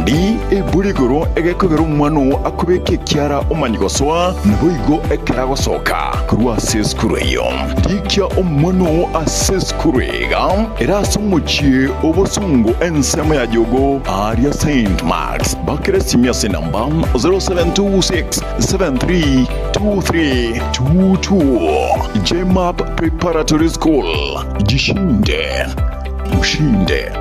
Ebandi ebure igoro egekogera omwana oo akobeka ekiara omanye gosoa, naboigo ekero agosoka korwa ase esukuru eyio. Rikia omwana oo ase esukuru iga ere ase omochie o bosongo ensemo ya Jogoo aaria Saint Marks. Bakera esimi ase enamba 0726 732322. Jmap Preparatory School, Jishinde, ushinde.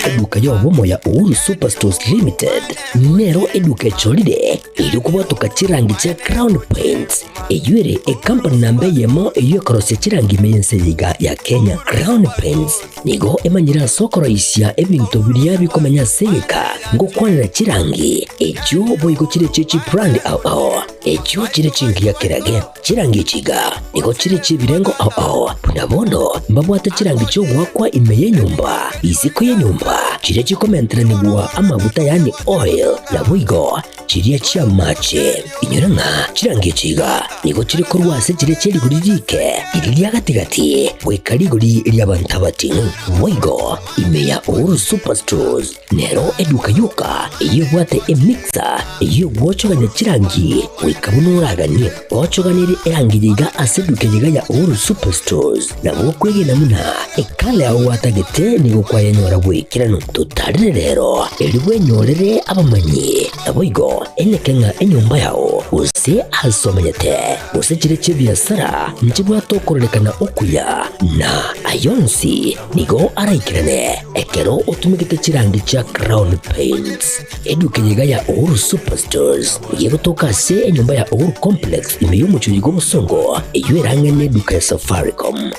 Eduka y'obomo ya Uhuru Superstores Limited nero eduka echorire erio kobwatoka chirangi chia Crown Paints eyio ere ekampani namba eyemo eyio ekorosia chirangi ime y'ense eye iga ya Kenya. Crown Paints nigo emanyire ase okoroisia ebinto biria bikomenya ase egeka ngokwanera chirangi echio boigo chire chie chibrand ao ao echio chire chingiya kerage. Chirangi echi iga nigo chire chi'ebirengo ao ao, buna bono mbabwate chirangi chi'ogoakwa ime y'enyomba, isiko y'enyomba, chiria chikomenteranigwa amaguta yaani oil, naboigo chiria chi'amache. Inyora ng'a chirangi echi iga nigo chire korwa ase chiria chie rigori riike, riria ria gati-gati, goika rigori ri'abanto abating'u. Boigo ime ya Uhuru Superstores Nero eduka yoka eyio ebwate emixer eyio egwochogania chirangi goika buna oraganie. Gochoganerie erangi eye iga ase eduka eye iga ya Uhuru Superstores nabo okwegena buna ekala yao gwatagete nigo kwayenyora bw'ekeranu. Totarere rero erio bwenyorere abamanyi naboigo eneke ng'a enyomba yao gose ase omenyete gose chire chi'ebiasara nchibwate okororekana okuya na ayonsi Nigo araikerane ekero otumegete chirangi chia Crown Paints. Eduka eye iga ya Uhuru Superstores nigo egotoka ase enyomba ya Uhuru Complex ime y'omochie oyo bw'obosongo eyio erang'e neduka ya Safaricom.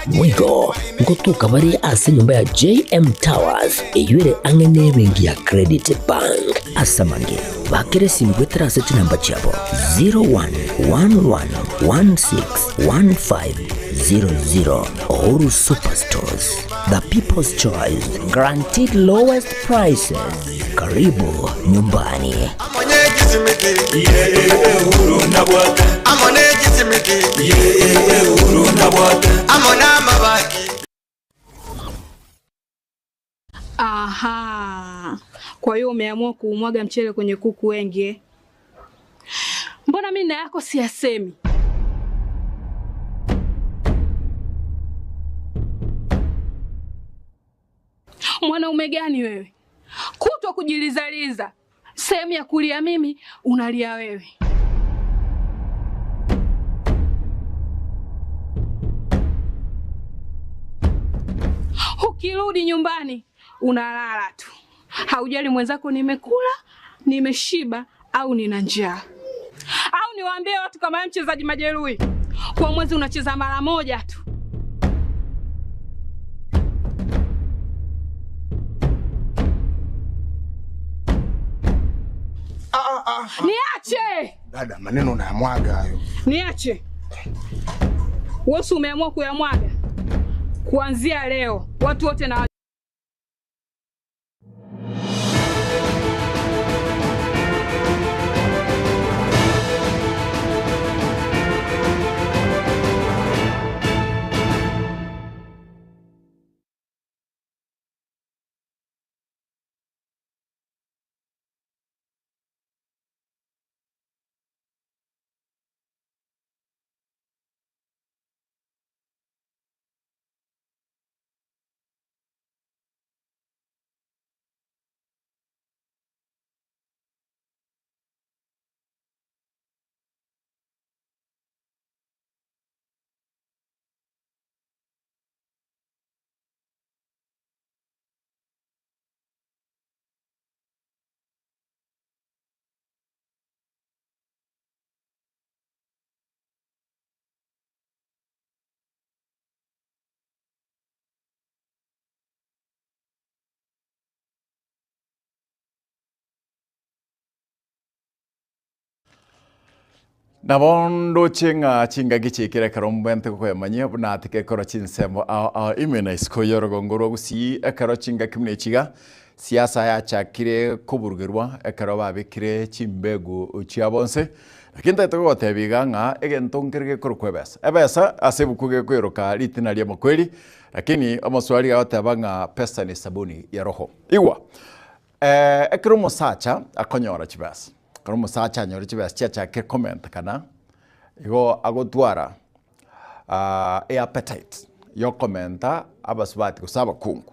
Boigo ngotoka bare ase enyomba ya JM Towers eyio ere ang'e nebenki ya Credit Bank. Ase amange, bakera esimi goetera ase chinamba chiabo 0111161500. Uhuru Superstores, the people's choice, guaranteed lowest prices. Karibu nyumbani. Aha. Kwa hiyo umeamua kuumwaga mchele kwenye kuku wengi eh? Mbona mimi na yako siyasemi? Mwanaume gani wewe? Kutwa kujilizaliza, sehemu ya kulia mimi unalia wewe. Ukirudi nyumbani unalala tu, haujali mwenzako nimekula, nimeshiba au nina njaa. Au niwaambie watu kama wewe mchezaji majeruhi, kwa mwezi unacheza mara moja tu. Niache Dada, maneno unayamwaga hayo. niache. Wewe si umeamua kuyamwaga? Kuanzia leo watu wote na Nabo ndoche ng'a chingaki chiaikire ekero mbwente gokoyamanyia buna tigekora chinsemo ao ao ime na isiko y'orogongo rwa Gusii ekero chingaki buna echi iga siasa yachakire koburugerwa ekero babekire chimbegu chiabo nse. Lakini ntagete gogotebia iga ng'a egento nkere gekorokwa ebesa. Ebesa ase ebuku gekoiroka ritina ri'amakweri lakini omoswahili agoteba ng'a pesa ni sabuni ya roho. Igwa, ekero omosacha akonyora chibesa. Ekero omosacha anyore chibesa chiachakire komentekana, igo agotwara eappetite ya okomenta abasubati gose abakungu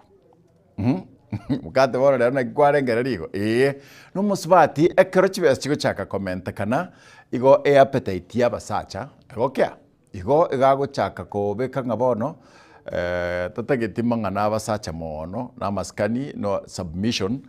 mokate bono rero naki kwarengereria igo? Eeh, na omosubati ekero chibesa chigochaka komentekana, igo eappetite ya abasacha egokea. Igo iga agochaka kobeka ng'a bono tatageti mang'ana abasacha moono na amasikani no submission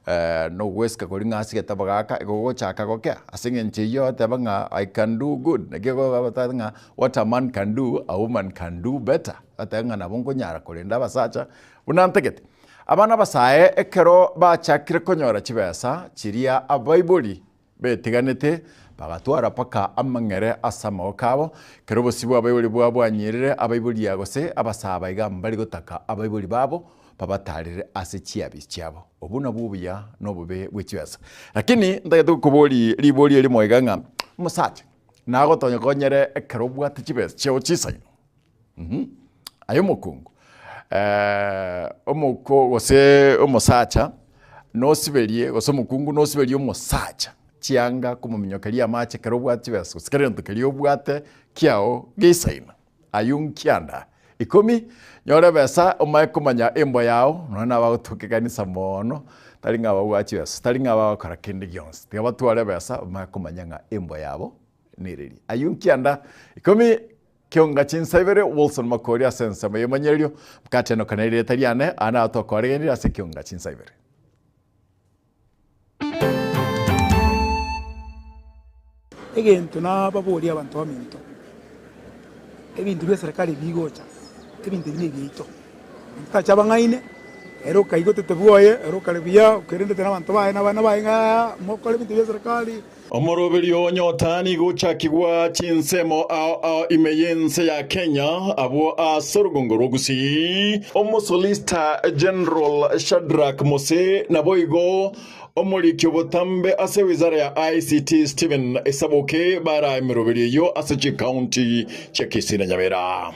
na ogwesika koria ng'a asigete abagaka igo ogochaka gokea ase eng'encho eyio ogoteba ng'a I can do good naki ogoteba ng'a what a man can do a woman can do better ogoteba ng'a nabo nkonyara korenda abasacha buna ntagete. Abana abasae ekero bachakire konyora chibesa chiria abaibori Betiganete, bagatwara mpaka amang'ere ase amaboko abo. Ekero obosio bw'abaibori bwabo bwanyerire, abaibori aa gose abasaa iga mbari gotaka abaibori babo babatarere ase chiabisi chiabo. Obwo nabwo obuya na obobe bwe chibesa. Lakini ntagete gokoboria riborio erimo iga ng'a, omosacha nagotonya konyere ekero obwate chibesa chiao chisaino? Aye omokungu, omoko gose omosacha nosiberie gose omokungu nosiberie omosacha chianga komominyokeria amache ekero obwate chibesa gose kera egento keria obwate kiago geisaino, aywo nkianda ikomi, nyora ebesa omanye komanya embwa yago nonya nabagotoka ekanisa mono, tari ng'a babwate chibesa, tari ng'a bagokora kende gionsi, tiga batware ebesa bamanye komanya ng'a embwa yabo nereri. Aywo nkianda ikomi. Kionga chinsa ibere, Wilson Makori ase ensemo y'emanyererio, mkatenoka nerieta riane, aa nao tokoaregenire ase kionga chinsa ibere. Egento nababorie abanto baminto, ebinto bia serikali bigocha, ebinto ebi nebiaito, totache abang'aini, ere okaigotete bwoye, ere okare buya, okerendete na abanto baye na abana baye ng'a mokore ebinto bia serikali. Omoroberio o nyota nigo ochakigwa chinsemo ao ao ime y'ense ya Kenya abwo ase orogongo rwa Gusii. Omosolicitor General Shadrack Mose naboigo omoriki obotambe ase wizara ya ICT Stephen Isaboke barae emeroberio eyio ase chikaunti chia Kisii na Nyamira.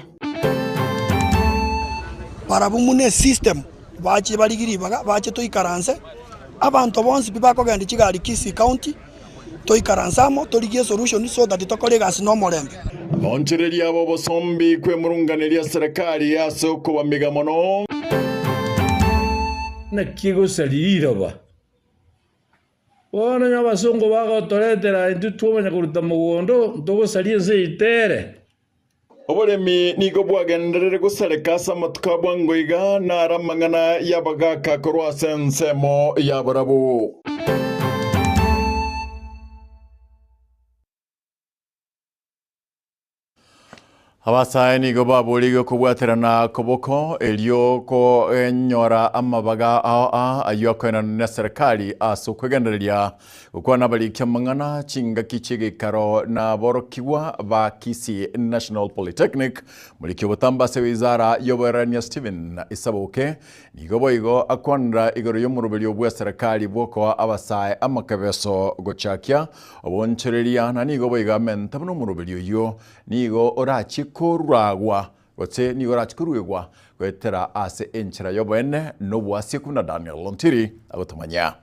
Barabwo buna esystem bache barigie ribaga bache toikaranse. Abanto bonsi pi bakogenda chigari Kisii County, toikaranse amo, torigie esolution so that tokore egasi nomorembe. Abaonchoreria b'obosombi kwemurunganeria serikali ase okobamiga mono. Naki egosaria riroba? Bono onye abasongo bagotoretera intwe twamanya koruta mogondo, ntogosaria ense yaito ere. Oboremi nigo bwagenderere gosareka ase amatuko a bwango iga, naro amang'ana y'abagaaka korwa ase ensemo ya barabwo. Abasae nigo baborigwe kobwaterana koboko erio konyora amabaga ao aa ayio akoenanwa neserikali ase okwegendereria Gokwana abariki amang'ana chingaki chi'egeikaro na aborokigwa ba Kisii National Polytechnic, moriki obotambe ase wizara y'oboererania Stephen Isaboke nigo boigo akwanera igoro y'omoroberio bw'eserekari bw'okoa abasae amakebeso gochakia obonchoreria na nigo boigo amente buna omoroberio oyio nigo orachie koragwa gose nigo orachie koruegwa goetera ase enchera y'oboene na oboasie buna Daniel Ontiri agotomanyia.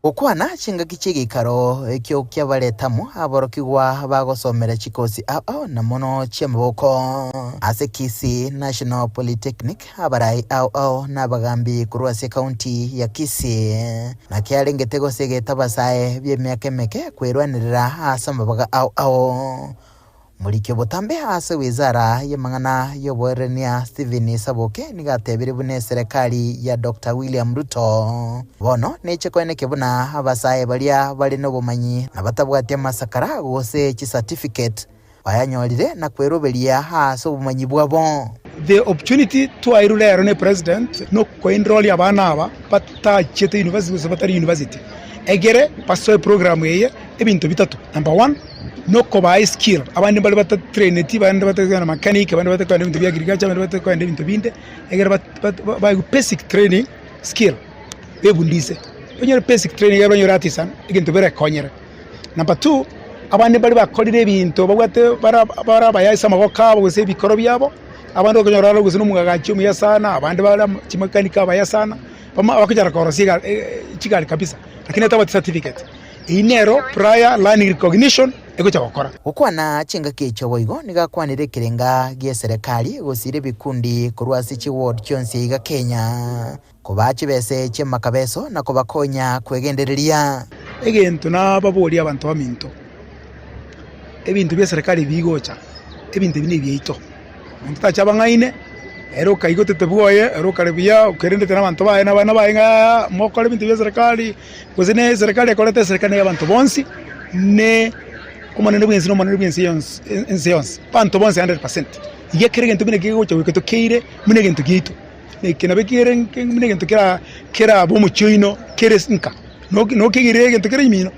Gokwana chingaki chi'egeikaro ekio kiabaretamu aborokigwa bagosomera chikosi ao ao na mono chi'amaboko. Ase Kisii National Polytechnic abarai ao ao na abagambi korwa ase ekaunti ya Kisii naki arengete gosegeta abasae bi'emiaka emeke kwerwanerera ase amabaga ao ao. Moriki obotambe ase wizara y'amang'ana y'oboererania Stephen Saboke nigo atebire buna eserekari ya Doctor William Ruto bono neche koenekia buna abasae baria bare nobomanyi na batabwati amasakara gose chicertificate bayanyorire na kweroberia ase obomanyi bwabo. The opportunity twairwe rero ne president nokoenroll abana aba batachiete university gose batari university egere basoe program eye ebinto bitato, number one. Nokobaa eskill, abande mbare batatraineti, abande batari kogenda mechanic, abande batari kogenda ebinto bia agriculture, abande batari kogenda ebinto binde, egere baegwe basic training skill, bebundise. Onyore basic training ekero banyore artisan, egento berekonyere. Number two, abande mbare bakorire ebinto babwate bare bare abaya ase amaboko abo gose ebikoro biabo, abande okonyora are gose na omwagachi omuya sana, abande bare chimechanic abaya sana, bama bakonyara korosia ega chigari kabisa, lakini tabwati certificate. Eyio nero prior learning recognition egocha gokora. Gokwana chingaki echio boigo nigo akwanire ekerenga gi'eserekari gosira ebikundi korwa ase chiward chionsi iga Kenya, kobaa chibese chi'amakabeso na kobakonya kwegendereria. Egento nababorie abanto baminto, ebinto bi'eserekari bigocha, ebinto ebi nebiaito. Monto tacha abang'aine, ere okaigotete bwoye, ere okare buya, okerendete na abanto baye na abana baye ng'a mokore ebinto bia eserekari, gose ne eserekari ekorete eserekari na abanto bonsi, ne omonene bw'ense na omonene bw'ense yonsi ense yonsi, abanto bonsi 100%. Iga ekero egento buna kegocha goika tokeire buna egento giaito, na eke nabo kere buna egento kera kerabe omochie oino kere nka, nokegire egento kere ime ino.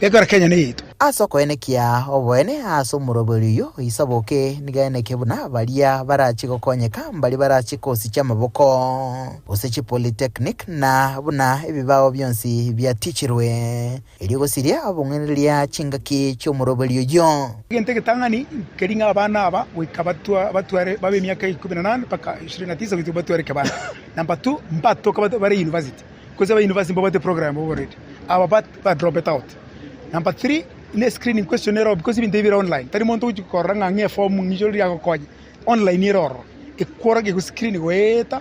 Gekora Kenya neyaito. Ase okoenekia oboene ase omoroberi oyio, isaboke nigo aeneke buna baria barache gokonyeka mbaria barache kosi chi'amaboko, gose chipolytechnic, na buna ebibao bionsi biatichirwe, erio gosiria obong'ainereria chingaki chi'omoroberi oyio. Egento egetang'ani nkeri ng'a abana aba goika batware babe emiaka ikomi na nane mpaka ishirini na tisa goika batware ekebanda. Number two, mbatoka bare university. Gose aba university mbabwate program already aba ba ba drop it out. Number three ne screening question ero because ebinto ebi bire online tari monto ogochi korora ng'a ng'a eform ng'icho riria agokonye online ere ororo ekworokia ego screen goeta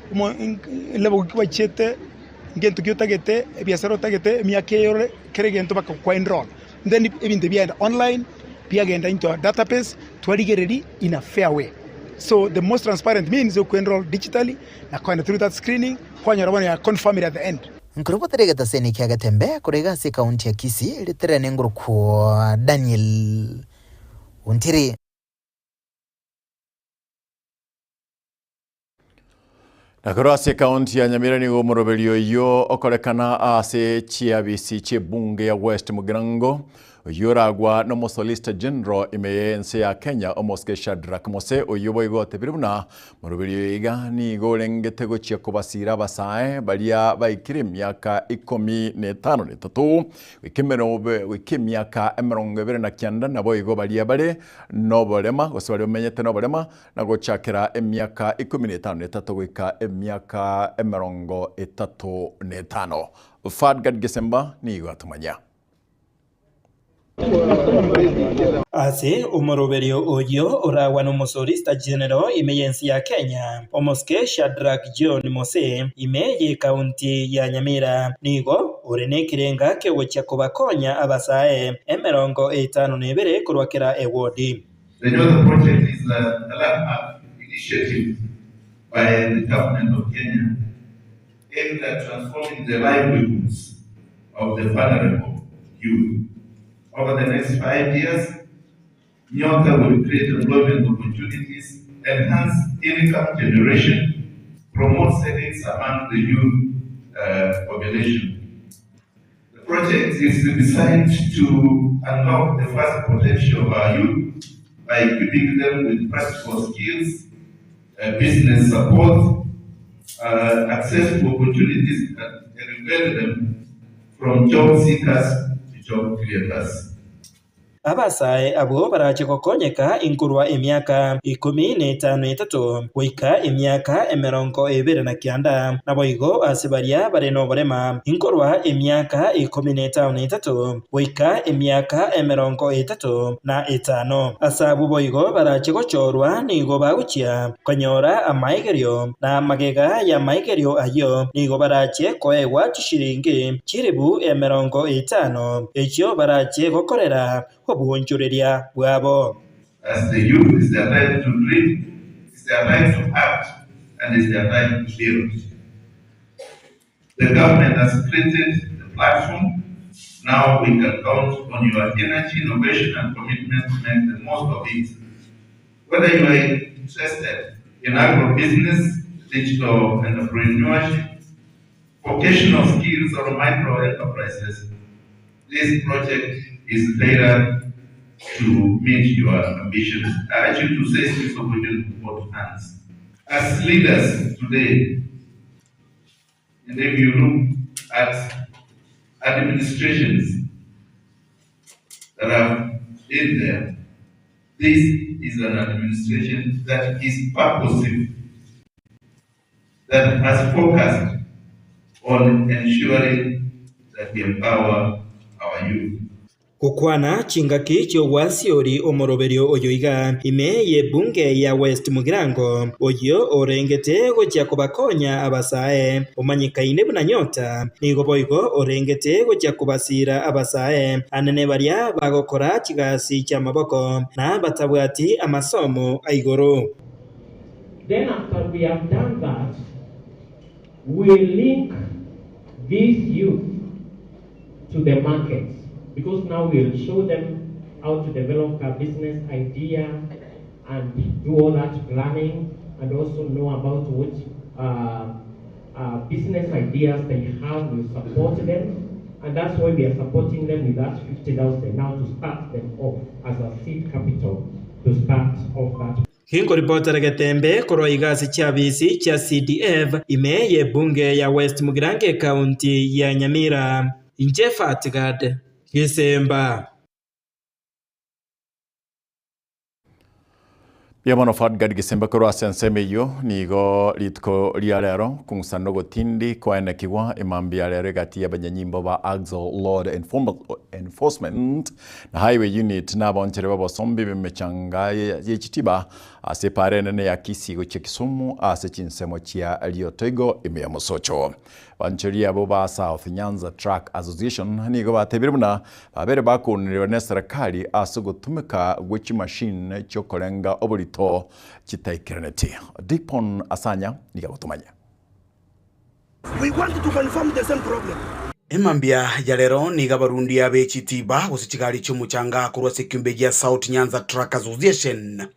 omo level ki gwachete ngento ki otagete ebiasara otagete emiaka eye ore kera egento mpaka kwa enroll. Then ebinto ebi biagenda online biagenda into our database twarigereria in a fair way. So the most transparent means okwe enroll digitally na kogenda through that screening kwanyora bono ya confirmire at the end. Nkorobotera egetaseni kia Getembe korwa iga ase ekaunti ya Kisii ritere nengorokwo Daniel Ontiri. Na korwa ase ekaunti ya Nyamira nigo omoroberi oyio okorekana ase chiabisi chi'ebunge ya West Mugirango oyio oragwa n'omosolicitor general ime y'ense ya Kenya omosike Shadrack Mose oyio boigo otebire buna moroberi oyo iga nigo orengete gochia kobasira abasae baria baikire emiaka ikomi na etano na etato goika emerobe goika emiaka emerongo ebere na kianda naboigo baria bare noborema gose baria bamenyete noborema Na gochakera emiaka ikomi na etano na etato goika emiaka emerongo etato na etano. Fadgad Gesemba nigo atomanyia. Ase omoroberio oyio oragwane Omosolicitor General ime y'ense ya Kenya, Omosike Shadrack John Mose, ime y'ekaunti ya Nyamira, nigo ore nekerenga kiogochia kobakonya abasae 52 korwa kera ewodi. The Nyota Project is a landmark initiative by the government of Kenya aimed at transforming the livelihoods of the vulnerable youth. Over the next 5 years, Nyota will create employment opportunities, enhance income generation, promote savings among the youth population. The project is designed to unlock the vast potential of our youth by equipping them with practical skills, business support, access to opportunities that elevate them from job seekers to job creators. Abasae abwo barache gokonyeka inkorwa emiaka ikomi na etano etato goika emiaka emerongo ebere na kianda, naboigo ase baria bare noborema inkorwa emiaka ikomi na etano na etato goika emiaka emerongo etato na etano. Ase abwo boigo barache gochorwa nigo bagochia konyora amaegerio, na magega y'amaegerio ayio nigo barache koegwa chishilingi chilifu emerongo etano, echio barache gokorera obwoonchoreria bwabo. As the youth, it's their time to dream, it's their time to act, and it's their time to build. The government has created the platform, now we can count on your energy, innovation and commitment to make the most of it. Whether you are interested in agribusiness, digital entrepreneurship, vocational skills or micro enterprises, this project is tailored to meet your ambitions. I urge you to seize this opportunity with both hands. As leaders today, and if you look at administrations that have been there, this is an administration that is purposive, that has focused on ensuring that we empower our youth. Gokwana chingaki chi'ogwasiori omoroberio oyo iga ime y'ebunge ya West Mugirango, oyio orengete gochia kobakonya abasae omanyekaine buna Nyota, nigo boigo orengete gochia kobasiira abasae anene baria bagokora chigasi chi'amaboko na batabwati amasomo a igoro. Then after we have done that, we link these youth to the markets because now we'll show them how to develop a business idea and do all that planning and also know about what uh, uh, business ideas they have, we support them. And that's why we are supporting them with that 50,000 now to start them off as a seed capital to start off that. Ginkoripotera getembe korwa iga ase chiabisi chia CDF ime y'ebunge ya West Mugirango ekaunti ya Nyamira. Inche Fatgad Gisemba. Mbuya mono Fadgad Gisemba korwa ase ensemo eyio. Nigo rituko ria rero kong'usana nogotindi kwaenekigwa emambia ya rero egati y'abanyanyimbo ba Axle Load Enforcement na Highway Unit na abancheri b'abosombi b'emechanga ye chitiba ase epaara enene ya Kisii gochia Kisumu ase chinsemo chia Riotoigo ime ya Mosocho. Abancheri abwo ba South Nyanza Truck Association nigo batebire buna babere bakouneriwa neserekari ase ogotumeka gwe chimashini chiokorenga oborito chitaikeraneti. Dipon Asanya nigo agotomanya. We want to confirm the same problem. Emambia ya rero nigo abarundia be chitiba gose chigari chi'omochanga korwa ase ekiombe gia South Nyanza Truck Association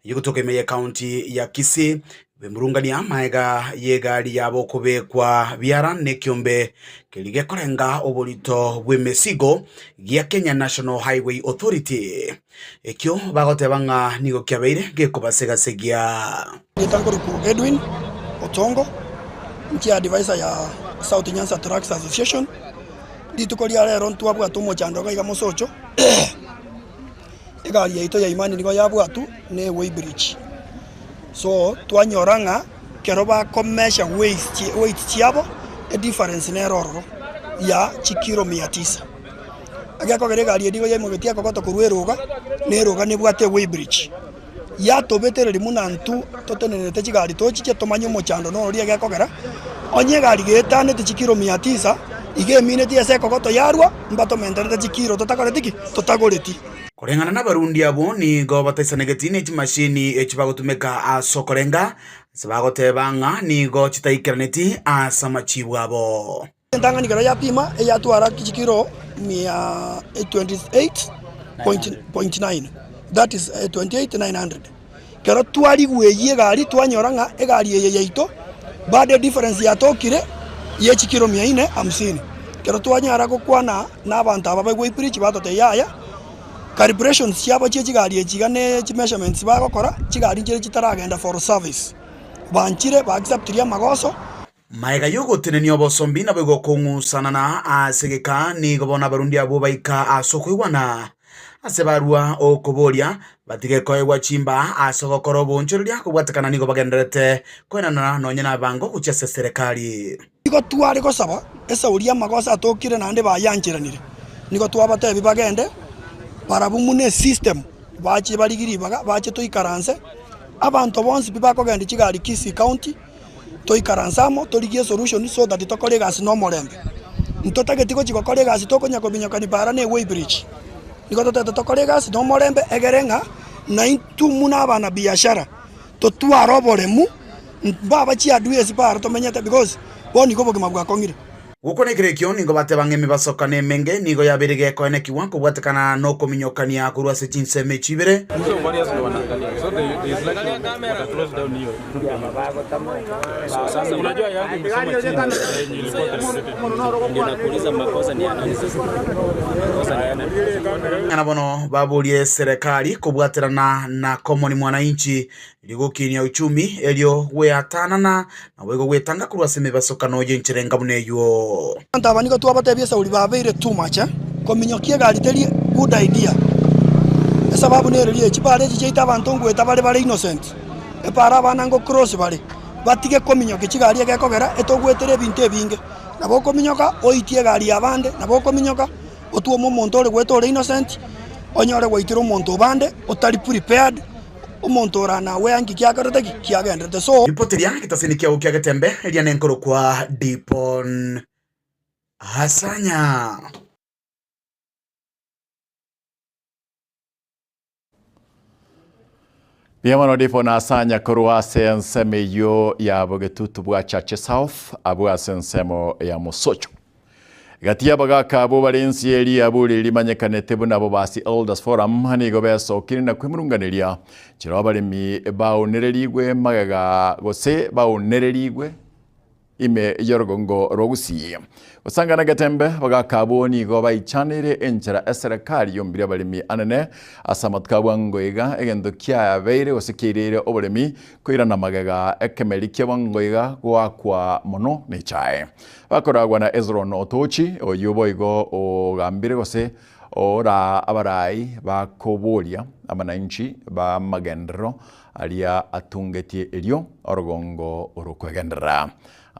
eyio gotoka ime y'ecounty ya Kisii bemurungania amaega y'egari yabo okobekwa biara nekiombe keria gekorenga oborito bw'emesigo gia Kenya National Highway Authority ekio bagoteba ng'a nigo kiabeire gekobasegasegia. Erieta nkorokwa Edwin Otongo, inche advisor ya South Nyanza Trucks Association. Rituko ria rero ntwabwate omochando iga iga mosocho, egari yaito ya Imani nigo yabwatwa na eway bridge. So twanyora ng'a ekero bakomesha weight weight chiabo, edifference nere ororo ya chikiro mia tisa. Egekogera egari eye nigo yaimogetie ekogoto korwa eroga, na eroga nebwate eway bridge. Yatobetereria buna intwe totenenerete chigari tochiche tomanye omochando noria egekogera, onye egari geetanete chikiro mia tisa, iga eminetie ase ekogoto yarua, mbatomenterete chikiro totakoreti ki? Totagoreti. Koreng'ana nabarundi abwo nigo bataisanegeti ne chimashini echi bagotumeka ase okorenga, ase bagoteba ng'a nigo chitaikeraneti ase amachibu abo. Entang'ani ekero yapima eyatwara chikiro mia 28.9, that is 28,900. Ekero twarigwa eyio egari twanyora ng'a egari eye yaito bado edifference yatokire ye chikiro mia ine hamsini. Ekero twanyara gokwana na abanto aba ba weighbridge batotebia yaya, calibrations chiabo chie chigari echi iga ne chimeasurements bagokora, chigari nchire chitaragenda for service. Banchire ba acceptirie amagoso. Magega y'ogotenenia obosombi naboigo okong'usanana ase egeka, nigo bono abarundi abwo baika ase okoigwana. Ase barua okoboria, batige koegwa chimbaa ase ogokora oboonchoreria kobwatekana nigo bagendererete koenanana nonya nabango gochia ase eserekari. Nigo tware gosaba esauri y'amagoso atokire naende bayancheranire. Nigo twabatebia bagende barabwo buna esystem bache barigie ribaga bache toikaranse abanto bonsi pi bakogenda chigari Kisii County. toikaranse amo torigie esolution so that tokore egasi na omorembe. Ntotageti gochia gokora egasi tokonya kominyokani para na eway bridge. Nigo totagete tokore egasi na omorembe egere ng'a naintwe buna abana biashara totware oboremu mbaba chiadui ase para tomenyete because bono igo obogima bwakong'ire. Gokwana ekero ekio nigo bateba ng'a emebasokano emenge nigo yabeire gekoenekigwa kobwatekana nokominyokania korwa ase chinsemo echi ibere. Ng'a bono baborie serikali kobwaterana na Common Mwananchi erio gokinia uchumi erio gweatanana naboigo gwetanga korwa ase emebasokano y'enchera enga buna eyio. Abanto aba nigo twabatebia esauri babeire too much eh, kominyokia egari teri good idea esababu nere riria chibara echi chiaito abanto ngoeta bare bare innocent, epara abana ngo cross bare, batige kominyokia chigari egekogera etogwetera ebinto ebinge. Nabo okominyoka oitie egari ya abande, nabo okominyoka otwome omonto ore goeta ore innocent, onyore gwaitire omonto obande otari prepared, omonto ore unaware nki kiakorete ki, kiagenderete so. Ripoti eria getasini kiao kia getembe eria nenkorokwa Dipon Asanya. Mbuya mono Dipon Asanya korwa ase ensemo eyio ya Bogetutu bwa Chache South abwo ase ensemo ya Mosocho. Gati y'abagaaka abwo bare ense eria buri rimanyekanete buna Bobasi Elders Forum nigo besokire na kwemurunganeria chire abaremi baonererigwe magega gose baonererigwe ime y'orogongo rwa Gusii. Gosangana Getembe, abagaaka abwo nigo baichaneire enchera eserekari yombire abaremi anene ase amatuko a bwango iga egento kiabeire gose kiaireire oboremi koirana magega ekemeri kia bwango iga goakwa mono nechae. Bakoragwa na Hezron Otochi, oyio boigo ogambire gose ora abarai bakoboria abananchi b'amagenderero aria atungetie erio orogongo orokwegenderera.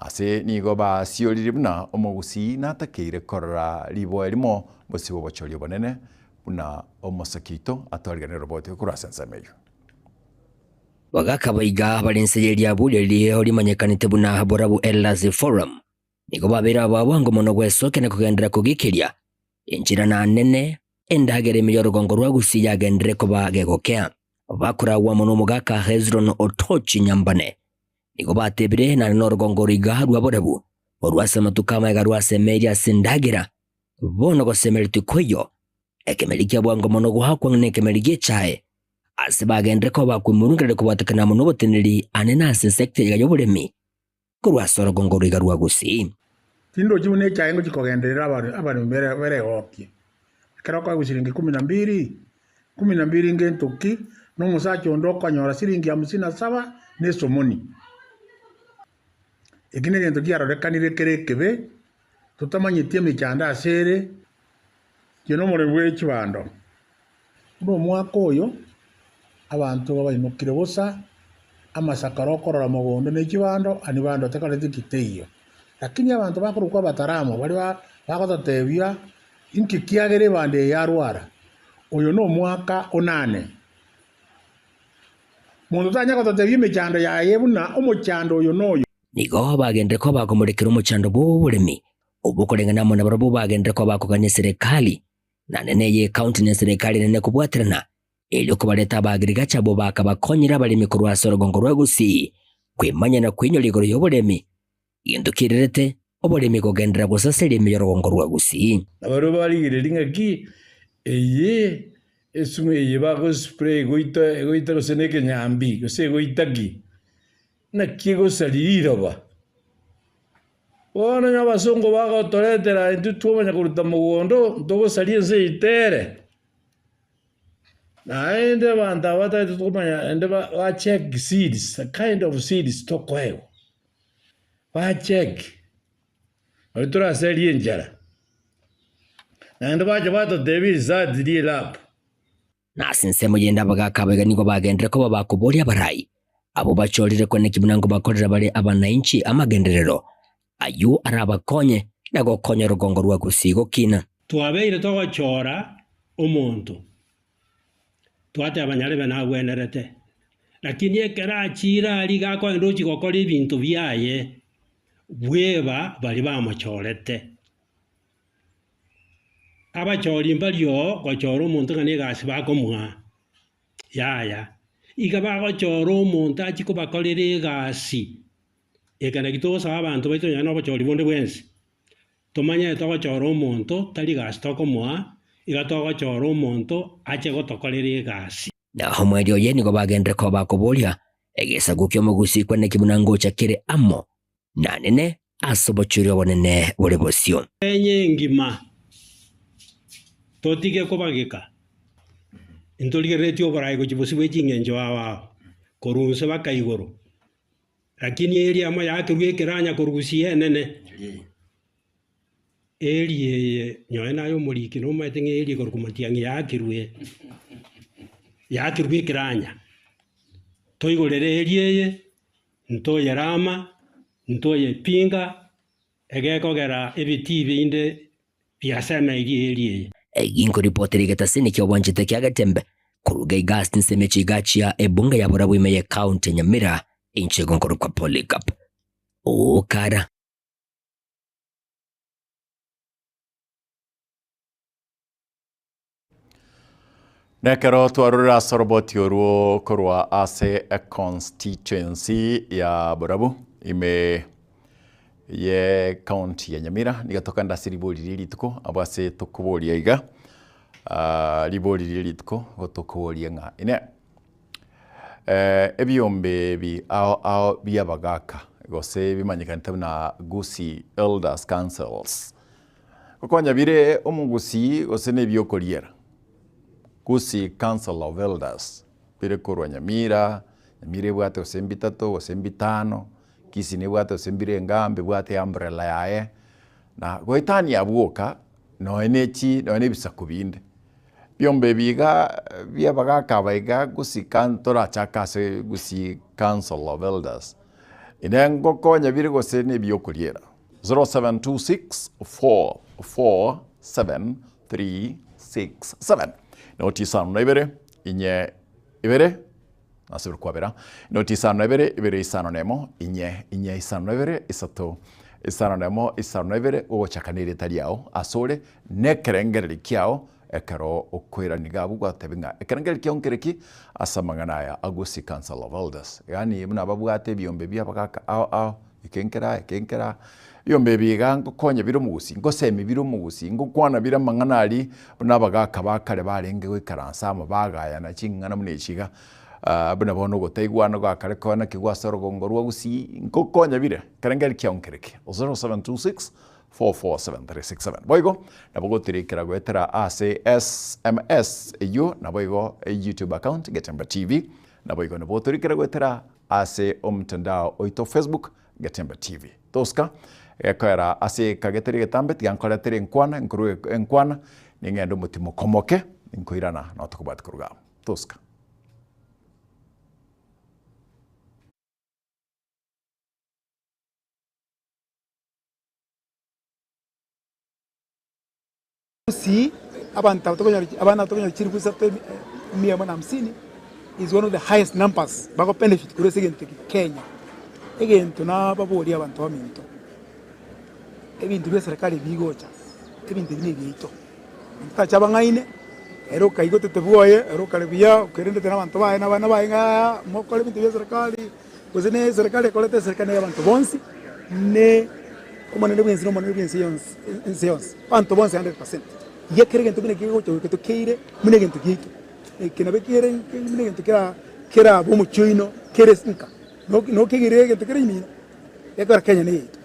Ase nigo basiorire buna omogusii natakeire korora riboa erimo bosio bw'obochori obonene buna omosake oito atwariganire roboti korwa ase ensemo eyio. Bagakabaiga bare inse ye riabu riria rimanyekanete buna Borabu Elders Forum. Nigo babeire ababwango mono gwesokia na kogenderera kogikiria enchera na nene endagera ime y'orogongo rwa Gusii yagenderere koba gegokea. Bakoragwa amo nomogaka Hezron Otochi Nyambane. Nigo batebire naende norogongo oro iga rwa Borabu orwa ase amatuko amaega rwasemeria ase endagera. Bono gosemeretie koiyo, ekemeri kia bwango mono goakwa ng'a nekemeri gi'echae. Ase bagenderere koba bakwemurungereria kobwatekana amo noboteneneri anene ase esecta iga y'oboremi korwa ase orogongo roiga rwa Gusii. Tindochi buna echae ngochia kogenderera abaremi beregokie. Ekero okoegwa shilingi kumi na mbili, kumi na mbili ngento ki, na omosacha onde okonyora shilingi hamsini na saba na esomoni. Eki negento kiarorekanire kere ekebe, totamanyeti emechando ase ere, inche nomoremi bwe chibando. Buna omwaka oyo abanto babaimokire bosa, amasakara okorora mogondo ne chibando, ani bando tekoreti ki teiyo. Lakini abanto bakorokwa abataramu baria bagototebia inki kiagera ebando eye yarwara, oyo nomwaka onane. Monto tanya gototebia emechando yaye buna omochando oyo noyo. Nigo bagenderere koba bakomorekera omochando bw'oboremi, obwo koreng'ana amo nabarabwo bagenderere koba bakogania eserekari Naende neye ekaunti na eserekari enene kobwaterana, erio kobareta abaagirigacha abwo bakabakonyera abaremi korwa ase orogongo rwa Gusii kwemanya na kweinyora igoro y'oboremi, gento kiererete oboremi kogenderera gosaseria ime y'orogongo rwa Gusii. Na barabwo barigereria ng'aki eye esumu eye bagospray egoita egoita gose na ekenyambi gose egoita ki, naki egosaria riroba. Bono onye abasongo bagotoretera intwe twamanya koruta mogondo, ntogosaria ense eye tere. Naende abanto aba batagete komanya naende ba check seeds, the kind of seeds tokoegwa, ba check nari toraserie enchara. Naende bacha batotebia results rie lab. Na ase ensemo yende abagaaka abaiga nigo bagenderere koba bakoboria abarai, abwo bachorire kweneki buna nkobakorera bare abanainchi amagenderero ayio arabakonye na gokonya orogongo rwa Gusii gokina. Twabeire togochora omonto, twateba nyarebe nagwenerete, lakini ekero achiire aria iga akogenda ochia gokora ebinto biaye, bweba baria bamochorete. Abachori mbaria oo gochora omonto ng'a negasi bakomoa, yaya. Iga bagochora omonto achie kobakorera egasi, eke naki togosaba abanto baito nonya na obochori bonde bwensi, tomanye togochora omonto tari gasi tokomoa, iga togochora omonto ache gotokorera egasi. Na omweri oye nigo bagenderere koba bakoboria. Egesaku ki'omogusii kwane buna ngocha kere amo nanene ase obochori obonene bore bosio. Enye engima, totige kobageka, intorigereretie oboraai gochia bosio bwe ching'encho ao ao, korwa inse baka igoro. Lakini eeri amo yakerwa ekeranya korwa gusii enene, eeri eye nonye naye omoriki nomanyete ng'a eeri ekorokwa matiang'i yakerwe, yakerwa ekeranya. Toigorere eeri eye, ntoyerama, ntoyepinga, egekogera ebitii binde biasemeirie eeri eye. Ginkoripotera egetasini ki'obwanchete kia Getembe koruga iga ase ensemo echigachia ebunge ya Borabu ime ye county ya Nyamira inche igo nkorokwa Polycarp Okara. Nekero twarorire ase oroboti orwo korwa ase econstituency ya Borabu ime ye county ya Nyamira nigo tokogenda ase ribori rie rituko abwo ase tokoboria iga ribori rie rituko igo tokoboria ng'a inee ebiombe ebi ao ao bia abagaka gose bimanyekanete buna Gusii Elders Councils Gokonya bire omogusii gose nebiokoriera. Gusii Council of Elders bire korwa Nyamira, Nyamira ebwate gose mbitato gose mbitano, Kisii nebwate gose mbire enga mbebwate umbrella yaye, na goetania abwo oka nonye ne chi nonye na ebisaku binde. Ebiombe ebi iga bia abagaka aba iga Gusii coun torachake ase Gusii Council of Elders, ine ngokonya bire gose nebiokoriera. 0726447367 Noti isano na ibere inye ibere nasibire kwabera noti isano na ibere ibere isano na emo inye inye isano na ibere isato isano na emo isano na ibere ogochaka na erieta riao asore na ekerengereri kiao ekero okoirania iga abwo gwatebia ng'a ekerengereri kiao nkere ki ase amang'ana aya a Gusii Council of Elders yaani buna babwate ebiombe bia abagaka ao ao Eke nkera, eke nkera, ebiombe ebi iga ngokonya bire omogusii, ngosemi bire omogusii, ngokwana bire amang'ana aria buna abagaka ba kare barenge goikaransa amo bagayana ching'ana buna echi iga, buna bono ogotaigwana gwakare koe naki gwase orogongo rwa gusii, ngokonya bire, ekerengerio kiao nkere ki? 0726 447367 Boigo nabo gotirikera goetera ase SMS eyio naboigo YouTube account Getemba TV, naboigo nabo otorikere goetera Ase omtandao oito Facebook, Getembe TV. Tosika gekoera ase ekageteri egetambe tiga nkoretere enkwana nkorue enkwana ning'ende omotimoka omoke nkoirana nao tokobwati koruga amo. Tosika. Gusii abanto aba tokonyora abana aba tokonyora chilifu isato mia moja na hamsini is one of the highest numbers bago benefit korwa ase egento eke Kenya. Egento nababorie abanto baminto, ebinto bia eserekari bigocha, ebinto ebi nebiaito, intwe tacha abang'aine, ere okaigotete bwoye, ere okare buya, okerendete na abanto baye na abana baye ng'a mokore ebinto bia eserekari. Gose ne eserekari ekorete eserekari neye abanto bonsi, ne omonene bw'ense na omonene bw'ense yonsi ense yonsi, abanto bonsi 100%. Iga kera egento buna kegocha goika tokeire buna egento giaito. Eke nabo kere buna egento kera kerabe omochie oino kere nka, nokegire egento kere ime ino, gekogera Kenya neyaito.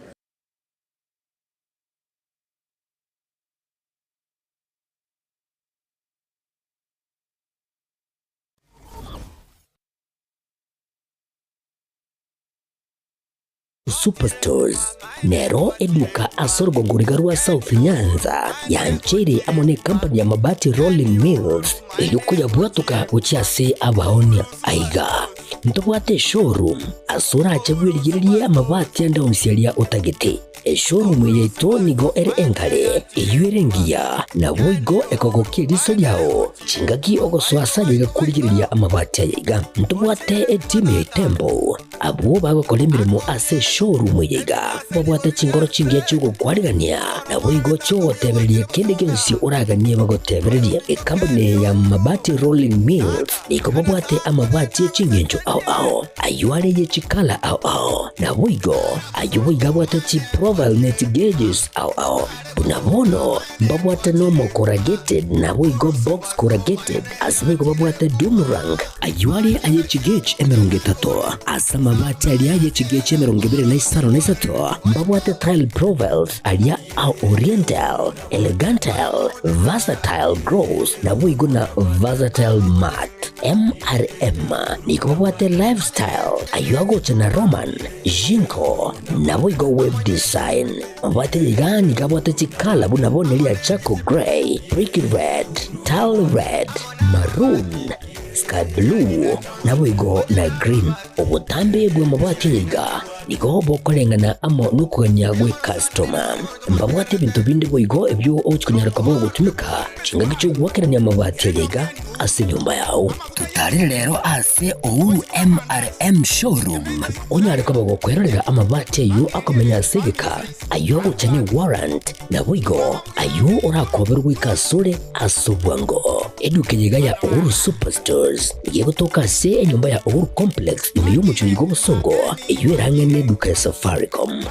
Superstores nero eduka ase orogongo riga rwa South Nyanza yancheire amo ne company ya Mabati Rolling Mills erio koyabwatoka gochia ase abaonia. Aiga ntobwate eshowroom ase orache bwerigererie amabati ande onsi aria otagete. Eshowroom eye yaito nigo ere enkare, eyio ere engiya, naboigo ekogokia eriso riao chingaki ogosoa ase aye iga korigereria amabati aya iga. Ntobwate etimu ya Itembo, abwo bagokora emeremo ase eshowroom eye iga, babwate chingoro chingiya chi'ogokwarigania, naboigo chi'ogotebereria kende gionsi oraganie bagotebererie. Ekampuni eye ya Mabati Rolling Mills nigo babwate amabati e chingencho. ao ao, ayio are ye chikala ao ao, naboigo ayio boigo abwate chiprofile ne chigeges ao ao. Buna bono mbabwate normal corrugated naboigo box corrugated, ase boigo babwate doomerang, ayio are aye chigauge 30, ase amabati aria aye chigauge 23 mbabwate tile profiles aria a oriental, elegantile, versatile gloss naboigo na versatile matte. MRM nigo babwate lifestyle ayio agocha na Roman, Jinko naboigo web design. Mabwate iga nigo abwate chikala buna bono eria charcoal grey, brick red, tile red, maroon, sky blue naboigo na green. Obotambe bw'amabati iga nigo bokoreng'ana amo nokogania gw'ekastoma. Mbabwate ebinto binde boigo ebio ogochia konyara koba ogotumeka chingaki chi'ogoakerania amabati aya iga ase enyomba yao. Totarere rero ase Uhuru MRM Showroom onyare koba gokwerorera amabati ayio akomenya ase egeka, ayio agocha ne warrant, naboigo ayio orakoberwe goika asore ase obwango. Eduka eye iga ya Uhuru Superstores nigo egotoka ase enyomba ya Uhuru Complex ime y'omochie oiga obosongo, eyio ere ang'e neduka ya Safaricom.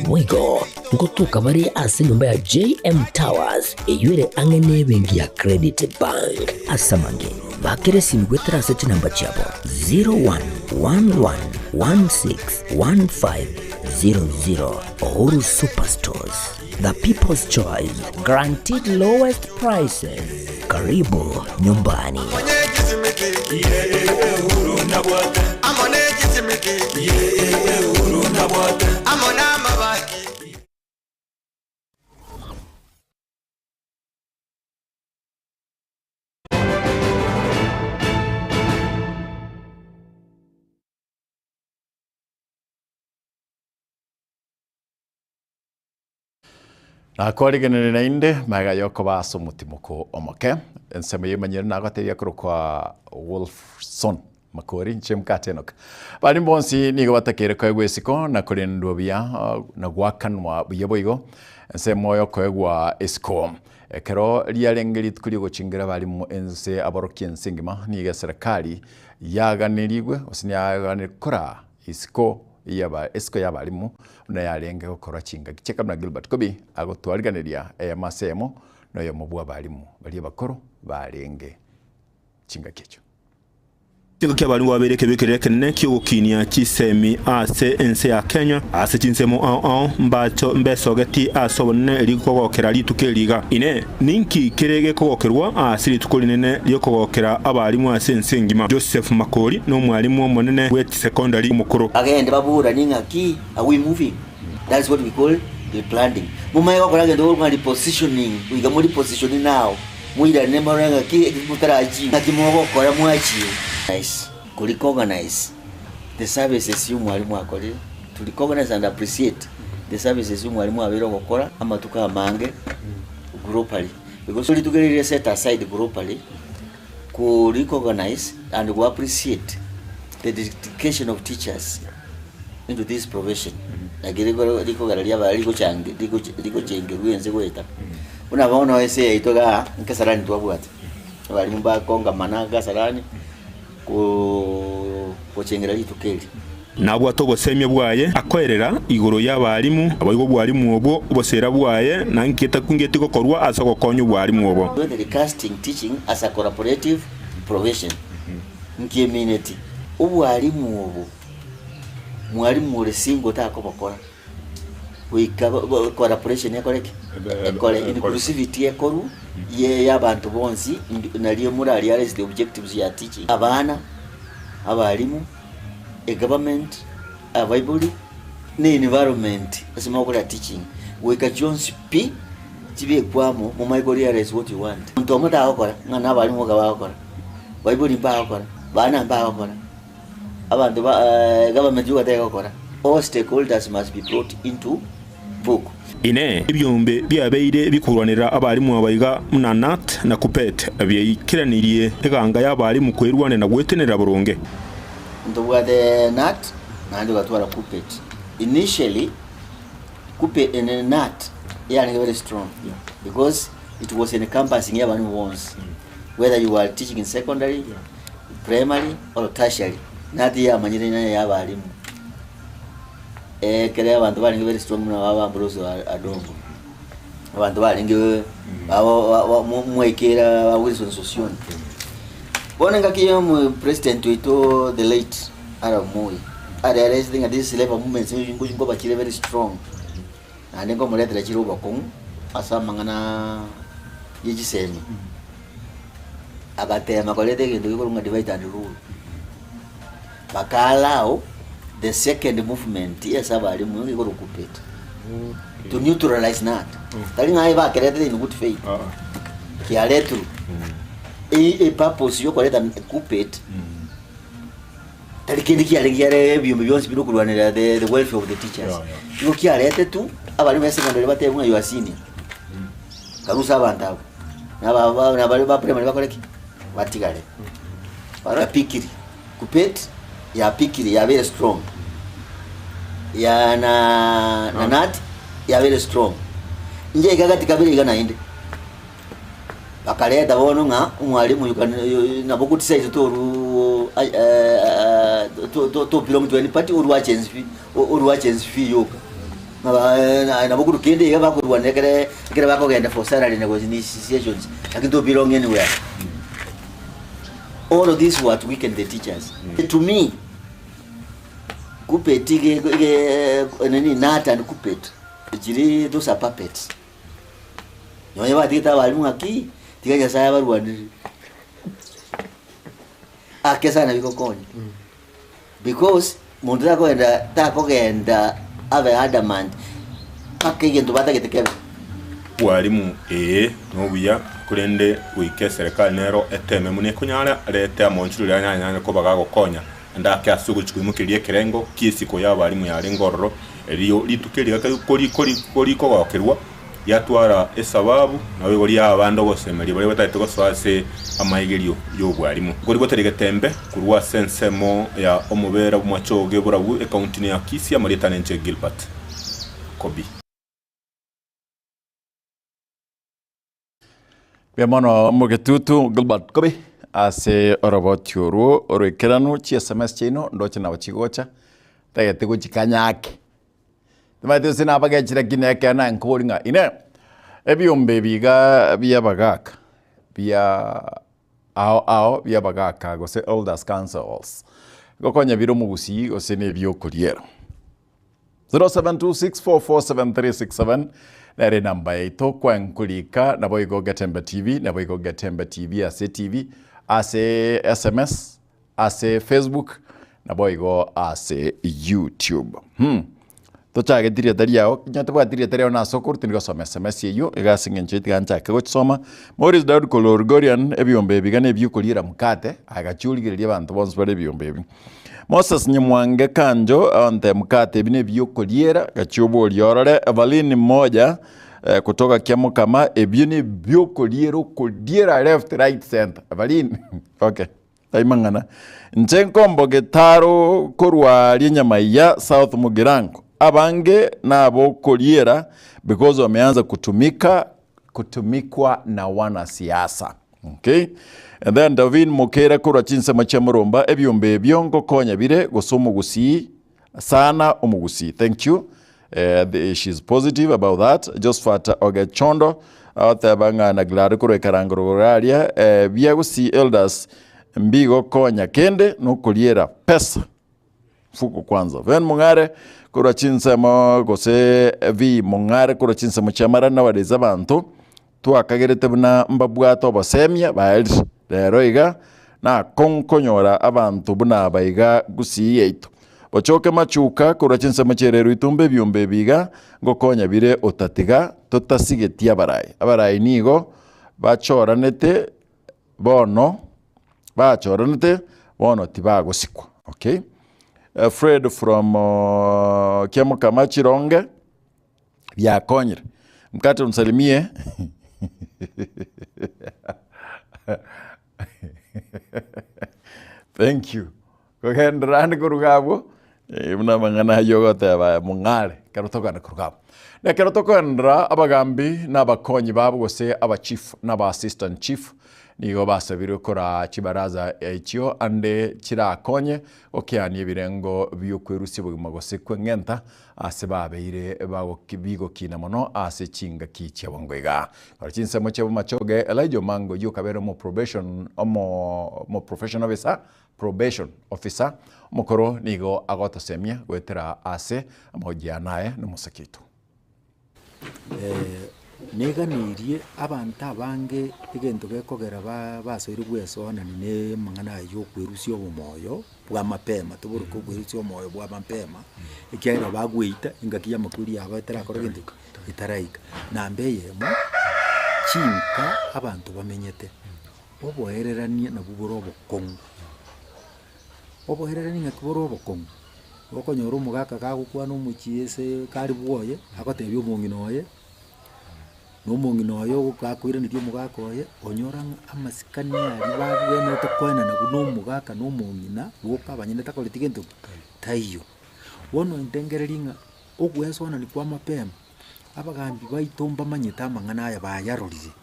Boigo ngotoka bare ase enyomba ya JM Towers eyio ere ang'e nebenki ya Credit Bank. Ase amange, bakere esimi goetera ase chinamba chiabo 0111161500. Uhuru Superstores, the people's choice, guaranteed lowest prices. Karibu nyumbani. Nakwarigeneria naende magega y'okoba ase omotimoko omoke. Ensemo y'emanyero nagotebia korokwa Wolfson Makori inche mokate Enock. Baria bonsi nigo batakeire koegwa esiko na korendwa buya na goakanwa buya boigo ensemo y'okoegwa esiko. Ekero riarenge rituko ri'ogochingera abarimu ense aborokia ense engima nigo eserekari yaganerigwe gose niyaganire koraa Isiko y'aba esiko y'abalimu buna yarenge gokorwa chingaki chia Kabuna Gilbert Kobi agotwariganeria eyemo ase eyemo noyomo bw'abalimu baria abakoro barenge chingaki echio. Chingaki abalimu babeire ekebekerero ekenene ki'ogokinia chisemi ase ense ya Kenya ase chinsemo ao ao mbacho mbesogeti ase obonene rikogokera rituko eri iga. Inee! Ninki kere gekogokerwa ase rituko rinene ri'okogokera abalimu ase ense engima? Joseph Makori nomwalimu omonene bwe chisekondari omokoro. Bagende baburanie ng'aki, are we moving? That is what we call rebranding. Momanye gokora egento gekorokwa ng'a repositioning, goika mo repositioni now, moirane morore ng'aki eki motarachieve, ng'aki mogokora mwachieve. Nice, ko recognize the services ya omwalimu akorire, to recognize and appreciate the services omwalimu abeire ogokora amatuko amange globally, because rituko eri rire set aside globally ko recognize and go appreciate the dedication of teachers into this profession. Naki rikoro rikogera riaba rigochange rigoche rigochengerwa ense goeta. Buna bono ase yaito igaa nkesarani twabwate, abalimu bakongamana kasarani koo gochengera rituko eri. Nabwate obosemia bwaye akoerera igoro y'abalimu, naboigo obwalimu obwo oboseera bwaye, na nki etakungeti gokorwa ase ogokonya obwalimu obo. The recasting teaching as a collaborative profession nki emineti obwalimu obo mwalimu ore single takobokora goika collaboration ekore ki? Ekore inclusivity ekorwe ye y'abanto bonsi nario mora realize the objectives ya teaching abana, abalimu. Egovernment, abaibori, na environment ase mogokora teaching goika chionsi pi chibekwe amo momanye ko realize what you want. Monto omo tagokora ng'a na abalimu boka bagokora, baibori mbagokora, bana mbagokora, abanto ba government yoka tegokora, all stakeholders must be brought into book. Inee! Ebiombe biabeire bikorwanera abalimu aba iga buna Nat na Kupet biaikeranirie eganga y'abalimu kwerwania na gwetenenera boronge? Ntobwate Nat naende togatwara Kupet. Initially Kupe Nat yarenge very strong because it was encompassing y'abalimu bonsi whether you are teaching in secondary, primary or tertiary. Nati yamanyire ng'a ya abalimu, ekere abanto barenge very strong buna baba Ambrose Adongo, abanto barenge mwaikera ba Wilson Sossion. Bono engaki ya omo president oito the late Arap Moi, arearesete ng'a this labour movement nkoba chire very strong, naende nkomoretera chire obokong'u ase amang'ana ye chisemi. Agatema koreta egento gekorwa ng'a divide and rule. Baka allow the second movement ase abalimu ekorwa KUPPET to neutralize that. Tari ng'a aye bakeretire in good faith. Kiaretirwe. E, e purpose yokoreta KUPPET tari kende kiarenge kiare ebiombe bionsi bire okorwanera the, the welfare of the teachers. Igo kiaretetwe abalimu ba secondary batebwe ng'a you are senior. Karusa abanto abwo. Na baria ba primary bakore ki? Batigare. Barora pikiri, KUPPET ya pikiri yabeire strong. Ya na na KNUT yabeire strong. Inche iga gati kabere iga naende. Bakareta bono ng'a omwalimu you can nabo go decide toru to belong to any party orue agency fee orue agency fee yoka. Ng'a nabo korwa kende iga bakorwana ekere ekere bakogenda for salary negotiations lakini to belong anywhere. All of this were to weaken the teachers. To me, KUPPET ige ige nini KNUT and KUPPET chiri those are puppets. Nonya batigete abalimu ng'aki, tiga Nyasaye abarwanere. Ake sana bigokonya. Because monto takogenda takogenda abe adamant mpaka egento batagete kebe. Bwalimu ee nobuya, korende goika eserekari nero eteme buna ekonyara arete amonchoreri anyanyare koba gagokonya naende ake ase ogochia koimokereria ekerengo ki'esiko y'abalimu yarenge ororo, erio rituko eri rikogokerwa riatwara esababu, naboigo ri'abande ogosemeria baria batagete gosoa ase amaigerio y'obwarimu. Nkorigotera egetembe korwa ase ensemo ya omobera bw'amachoge borabu ekaunti ya Kisii, amarieta nenche Gilbert Kobi. Mbuya mono Omogetutu Gilbert Kobi ase oroboti orwo oroikeranu chi sms chiaino ndoche nabo chigocha ntagete gochikanya ake. Timanyeti gose nabagechire lakini ekero naye nkobori ng'a inee ebiombe ebi iga bia abagaka bia ao ao bia abagaka gose elders councils ngokonya bire omogusii gose na ebiokoriera. 0726447367 nere enamba yaito kwankorika naboigo Getembe TV naboigo Getembe TV ase TV ase SMS ase Facebook naboigo ase YouTube. Hmm. Tochageti rieta riao, onye tobwati rieta riao nase okorwa tindi gosoma SMS eyio iga ase eng'encho tiga nchake gochisoma. Maurice Daud korwa Lolgorian ebiombe ebi iga nebiokoriera mkate, agachia origereria abanto bonsi bare ebiombe ebi. Moses Nyamwange Kanjo onte mkate ebi nebiokoriera, gachia oborie orore. Evaline Moja eh, kutoka Kiamokama ebio nebiokoriera okoriera left right center. Evaline okay. Tai mang'ana. Inche nkomboge taro korwa aria Nyamaiya South Mugirango. Abange nabokoriera because wameanza kutumika kutumikwa na wanasiasa. Okay. And then Davin Mokera korwa chinsemo chia Murumba ebiombe ebio ngokonya bire gose omogusii sana omogusii. Thank you. Eh, the, she's positive about that. Josephat Ogechondo agoteba ng'a na glad korwa ekarangoro aria eh, bia gusii elders mbigokonya kende nokoriera pesa mfuko kwanza. Ben Mong'are korwa chinsemo gose V Mong'are korwa chinsemo chia Mara nowadays abanto twakagerete buna mbabwate obosemia baerire rero iga nakonkonyora abanto buna aba iga gusii yaito. Bochoke machuka korwa chinsemo chi'ereru itumbe ebiombe ebi iga ngokonya bire otatiga totasigeti abarai. Abarai nigo bachoranete bono bachoranete bono tibagosikwa. Okay. Fred from Kiamokama Chironge biakonyire. Mkate unisalimie Thank you. Kogenderera ande koruga abwo, eh, buna amang'ana ayio ogoteba aya mong'are ekero tokogenda koruga abwo. Na ekero tokogenderera abagambi na abakonyi babo gose aba chief na aba assistant chief, Nigo basabirwe koraa chibaraza echio ande chirakonye gokeania ebirengo bi'okwerusia obogima gose kweng'enta ase babeire bigokina mono ase chingaki chia bwango iga. Korwa chinsemo chia Bomachoge, Elijah Omanga oyio okabera omoprobation omoprofessional officer probation officer omokoro nigo agotosemia goetera ase amahojiano aye nomosake oito. Neganeirie abanto abange egento gekogera basoire gwesoanani na amang'ana aya ya okwerusia obomoyo bwa mapema, toboroke okwerusia omoyo bwa mapema, ekiagera bagweita engaki ya amakweri yabo etarakora gento ki? Etaraika. Namba eyemo, chinka abanto bamenyete, oboererania nabwo bore obokong'u. Oboererani ng'aki bore obokong'u, okonyora omogaka gagokwana omochie ase kare bwoye, agotebia omong'ina oye, na omong'ina oye gakoiraneria omogaka oye, onyora ng'a amasikani aria babwenerete koenana buna omogaka na omong'ina, boka abanyene takoreti gento ki? Taiyo. Bono ntengereria ng'a ogwesoanani kwa mapema, Abagambi baito mbamanyete amang'ana aya bayarorire,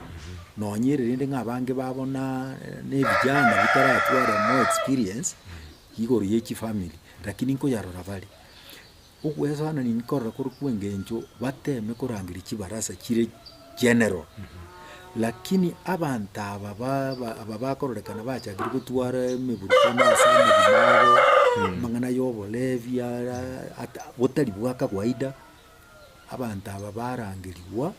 nonye ere rende ng'a abange babo na na ebijana bitaratwara more experience igoro ye chifamiri, lakini nkoyarora bare. Ogwesoanani nkorora kore kwa eng'encho bateme korangeria chibarasa chire general, lakini abanto aba ba ba aba bakororekana bachakire gotwara emeburukano ase amagima abo, amang'ana ya oborebi ara ata botari bwa kawaida. Abanto aba barangerigwa,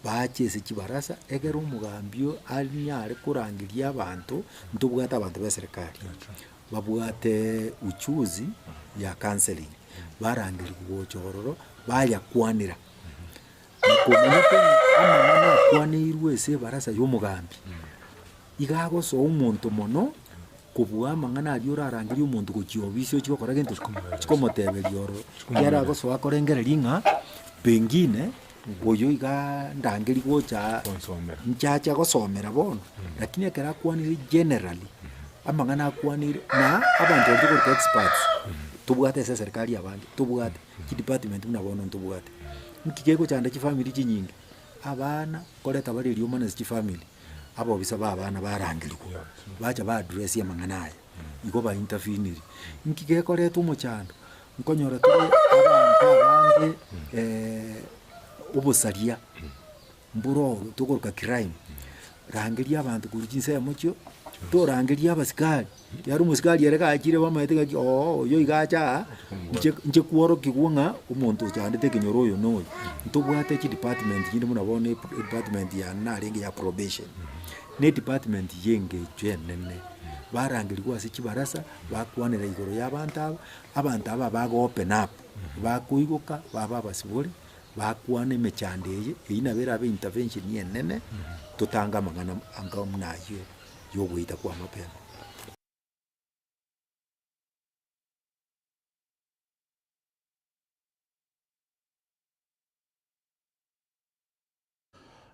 bache ase chibarasa, ekero omogambi oyo anyare korangeria abanto, ntobwate abanto ba eserekari, babwate uchuzi ya counselling, barangerigwa gocha ororo, bayakwanera. Na komanyete ng'a amang'ana akwaneirwe ase ebarasa ya omogambi, iga agosoa omonto mono. Kobua amang'ana aria orarangerie omonto gochia obisi ochie gokora gento ki? Ochie komoteberia ororo. Ekiagera agosoa akorengereria ng'a pengine oyo igaa ndangerie gocha aa nchache gosomera bono, lakini ekero akwanire generally, amang'ana akwanire na abanto baria tokorokwa experts, tobwate ase eserikari abange, tobwate chidepartment buna bono ntobwate. Nki kegochanda chifamiri chinyinge? Abana nkoreta bare eriomana ase chifamiri. Abobisa b'abana barangerigwa, bacha ba address amang'ana aya, igo ba interveniri. Nki gekoreta omochando? Nkonyora tore abanto abange obosaria mboro oro tokoroka crime, rangeria abanto korwa chinsemo chio, torangeria abasikari, ekiagera omosikari ere gachire bamaete ng'aki ooh oyo iga acha aa, inche inche kworokigwa ng'a omonto ochandete ekenyoro oyo na oyo. Ntobwate chidepartment chinde buna bono edepartment yane narenge ya probation, na edepartment ya engencho enene, barangerigwa ase chibarasa, bakwanera igoro ya abanto aba, abanto aba bago open up, bakoigoka baba abasibore, bakwana emechando eye, eywo nabo erabe intervention enene, totange amang'ana anga buna aywo ya ogoita kwa mapema.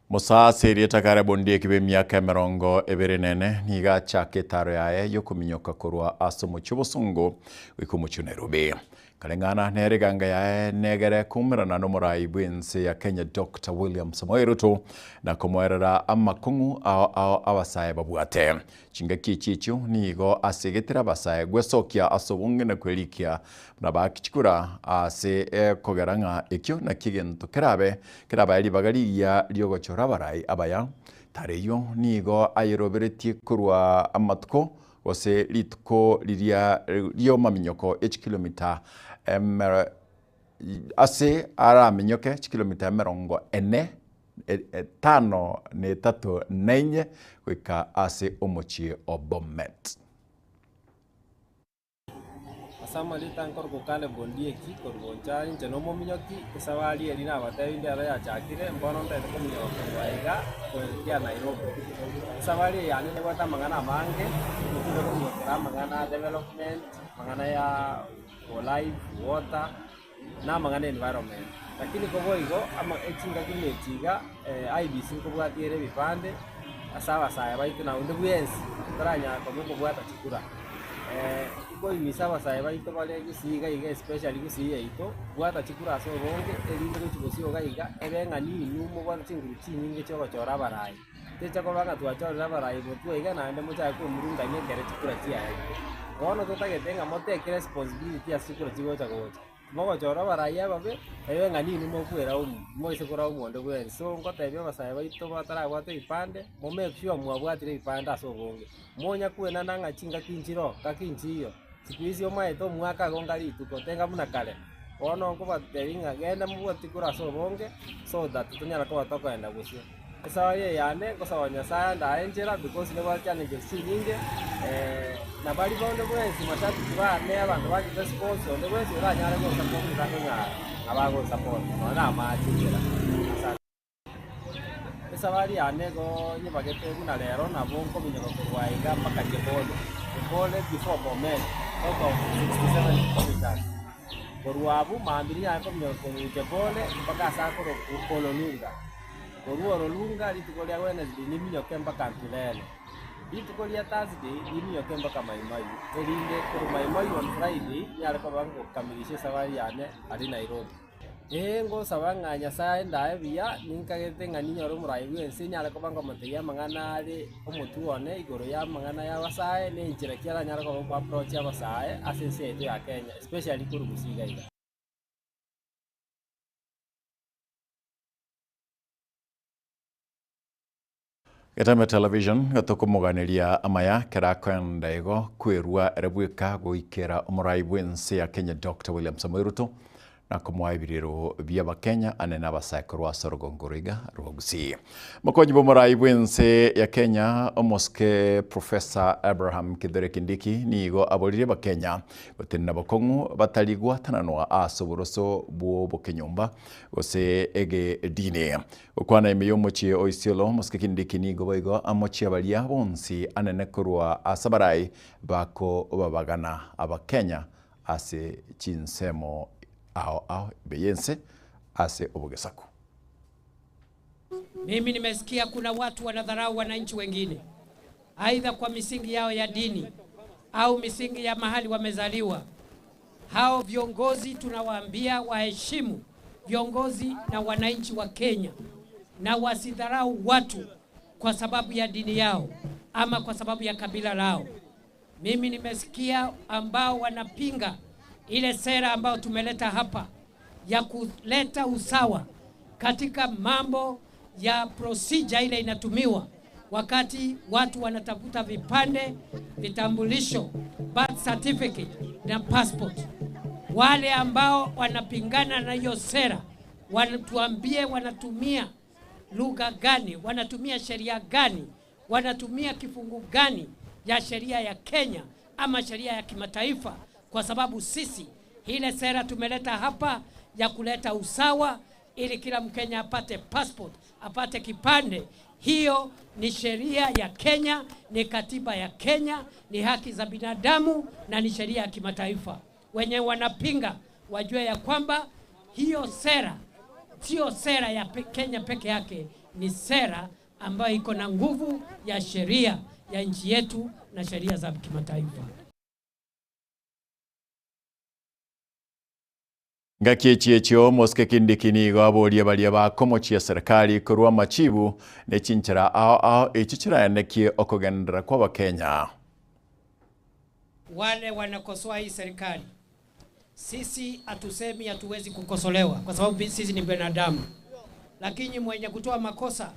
Musa ase erieta Caleb Ondieki bw'emiaka emerongo ebere na ene nigo achaka etaro yaye y'okominyoka korwa ase omochie obosongo goika omochie o Nairobi. Kareng'ana nere eganga yaye negere koumerana nomorai bw'ense ya Kenya Doctor William Samoei Ruto na komoerera amakong'u ao ao abasae babwate. Chingaki echi echio nigo asegetire abasae gwesokia ase obonge na kwerikia buna baaki chikura ase ekogera ng'a ekio nakio egento kerabe kerabae ribaga rigiya riogochora abarai abaya. Tara eyio nigo ayeroberetie korwa amatuko gose rituko riria ri'omaminyoko echikilomita emero ase araminyoke chikilomita emerongo ene etano na etato na inye goika ase omochie o Bomet. Ase amarieta nkorokwa Caleb Ondieki korwa Bonchari, inche nomominyoki, esabari eria nabatebirie ndero yachakire, mbono ntagete kominyoka korwa aiga goetia Nairobi. Esabari eye yane nebwate amang'ana amange, nigo kominyokera amang'ana a development, amang'ana ya for life, water, na amang'ana environment. Lakini koboigo ama echingaki buna echi iga IEBC nkobwatia ere ebipande ase abasae baito na onde bwensi otaranyara koba okobwata chikura. Nkoimisa abasae baito bare gusii iga iga especially gusii yaito, bwata chikura ase obonge erinde gochi bosio iga iga ebe ng'a ninwe mobwate chinguru chinyinge chia ogochora abarai. Techa koba ng'a twachorire abarai motwe iga naende mochake kwemurungania ekere chikura chiaerire. Bono totagete ng'a motake responsibility ase chikura chigocha gocha. Mogochora abarai ababe, ebe ng'a ninwe mokweraumu, moise koraumu onde bwensi. So ngotebia abasae baito batarabwata ebipande, mo make sure mwabwatire ebipande ase obonge. Monya kwenana ng'a chingaki nchiroo, ngaki nchiiyo, siku hizi omaete omwaka agonga rituko, tenga buna kare. Bono nkobatebia ng'a genda mobwate kura ase obonge, so that tonyara koba tokoenda bosio. Esabari eye yane ngosaba Nyasaye andae enchera because nibwate challenges chinyinge na baria bonde bwensi mashabiki bane abanto banchete sports onde bwensi oranyare gonsupport takonyara nabo agonsupport nonya na amache enchera. Asante. Esabari yane igo nyebagete buna rero nabo nkominyoka korwa aiga mpaka Chebole, Chebole before Bomet out of 67 kilometers. Korwa abwo mambia ninyare kominyoka korwa Chebole mpaka ase akorokwa Ololunga. Korwa Ololunga rituko ria Wednesday niminyoke mpaka Ntulele. Rituko ria Thursday niminyoke mpaka Maimaiu, erinde korwa Maimaiu on Friday nyare koba ngokamilisha esafari yane aria Nairobi. Ee, ngosaba ng'a Nyasae ndae buya, ninkagete ng'a ninyore omorai bw'ense nyare koba ngomotebia amang'ana are omotwe one igoro y'amang'ana y'abasae, na enchera ki aranyare koba okoapproach abasae ase ense yaito ya Kenya, especially korwa Gusii iga iga. Getembe Television gatokomoganeria amaya kera akoenda igo kwerua ere bweka goikera omorai bw'ense ya Kenya Doctor William Samoei Ruto na komoa ebirero bi'Abakenya ane n'abasae korwa ase orogongo roiga rwa Gusii. Mokonyi bw'omorai bw'ense ya Kenya omosike Professor Abraham Kithure Kindiki nigo aboririe Abakenya gotenena bokong'u batari gwatananwa ase oboroso bw'obokenyomba gose egedini. Gokwana ime y'omochie o Isiolo, omosike Kindiki nigo boigo amochie baria bonsi anene korwa ase abarai bakobabagana Abakenya ase chinsemo ao ao ime y'ense ase obogesaku. Mimi nimesikia kuna watu wanadharau wananchi wengine, aidha kwa misingi yao ya dini au misingi ya mahali wamezaliwa. Hao viongozi tunawaambia waheshimu viongozi na wananchi wa Kenya na wasidharau watu kwa sababu ya dini yao ama kwa sababu ya kabila lao. Mimi nimesikia ambao wanapinga ile sera ambayo tumeleta hapa ya kuleta usawa katika mambo ya procedure ile inatumiwa wakati watu wanatafuta vipande, vitambulisho, birth certificate na passport. Wale ambao wanapingana na hiyo sera wanatuambie wanatumia lugha gani, wanatumia sheria gani, wanatumia kifungu gani ya sheria ya Kenya ama sheria ya kimataifa, kwa sababu sisi ile sera tumeleta hapa ya kuleta usawa ili kila Mkenya apate passport, apate kipande. Hiyo ni sheria ya Kenya, ni katiba ya Kenya, ni haki za binadamu na ni sheria ya kimataifa. Wenye wanapinga wajue ya kwamba hiyo sera sio sera ya Kenya peke yake, ni sera ambayo iko na nguvu ya sheria ya nchi yetu na sheria za kimataifa. Ngaki echi echio omosike Kindiki nigo aborie baria bakomochia serikali korwa amachibu ne chinchera ao ao echi chiraenekie okogenderera kwa Abakenya. Wale wanakosoa hii serikali, sisi hatusemi hatuwezi kukosolewa kwa sababu sisi ni binadamu, lakini mwenye kutoa makosa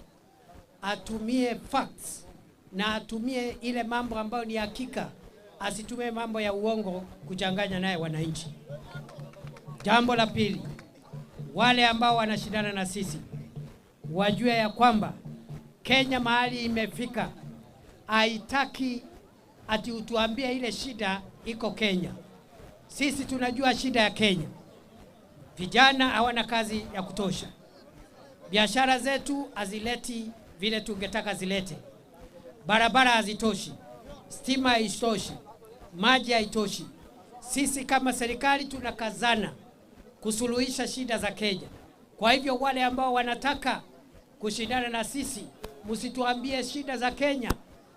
atumie facts na atumie ile mambo ambayo ni hakika, asitumie mambo ya uongo kuchanganya naye wananchi. Jambo la pili, wale ambao wanashindana na sisi wajue ya kwamba Kenya mahali imefika haitaki ati utuambie ile shida iko Kenya. Sisi tunajua shida ya Kenya. Vijana hawana kazi ya kutosha, biashara zetu hazileti vile tungetaka zilete, barabara hazitoshi, stima haitoshi, maji haitoshi. Sisi kama serikali tunakazana kusuluhisha shida za Kenya. Kwa hivyo wale ambao wanataka kushindana na sisi, msituambie shida za Kenya.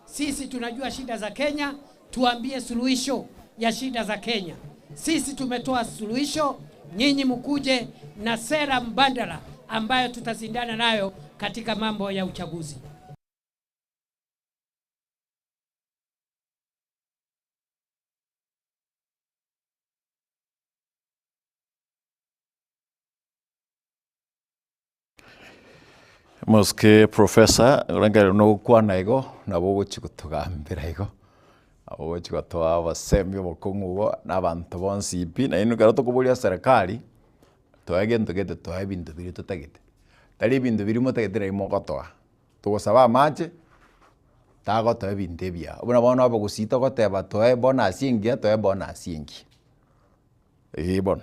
Sisi tunajua shida za Kenya, tuambie suluhisho ya shida za Kenya. Sisi tumetoa suluhisho, nyinyi mkuje na sera mbadala ambayo tutashindana nayo katika mambo ya uchaguzi. Mosike Professor, orengere nogokwana igo, nabo ogochia gotogambera igo, nabo ogochia gotoa obosemi obokong'u igo na abanto bonsi pi, naende ekero tokoboria eserekari, toe gento gete toe ebinto biria totagete. Tari ebinto biria motagete nari mogotoa, togosaba amache, tagotoa ebinto ebiya. Buna bono abagusii togoteba toe bonus engiya toe bonus engiya. Eeh bono.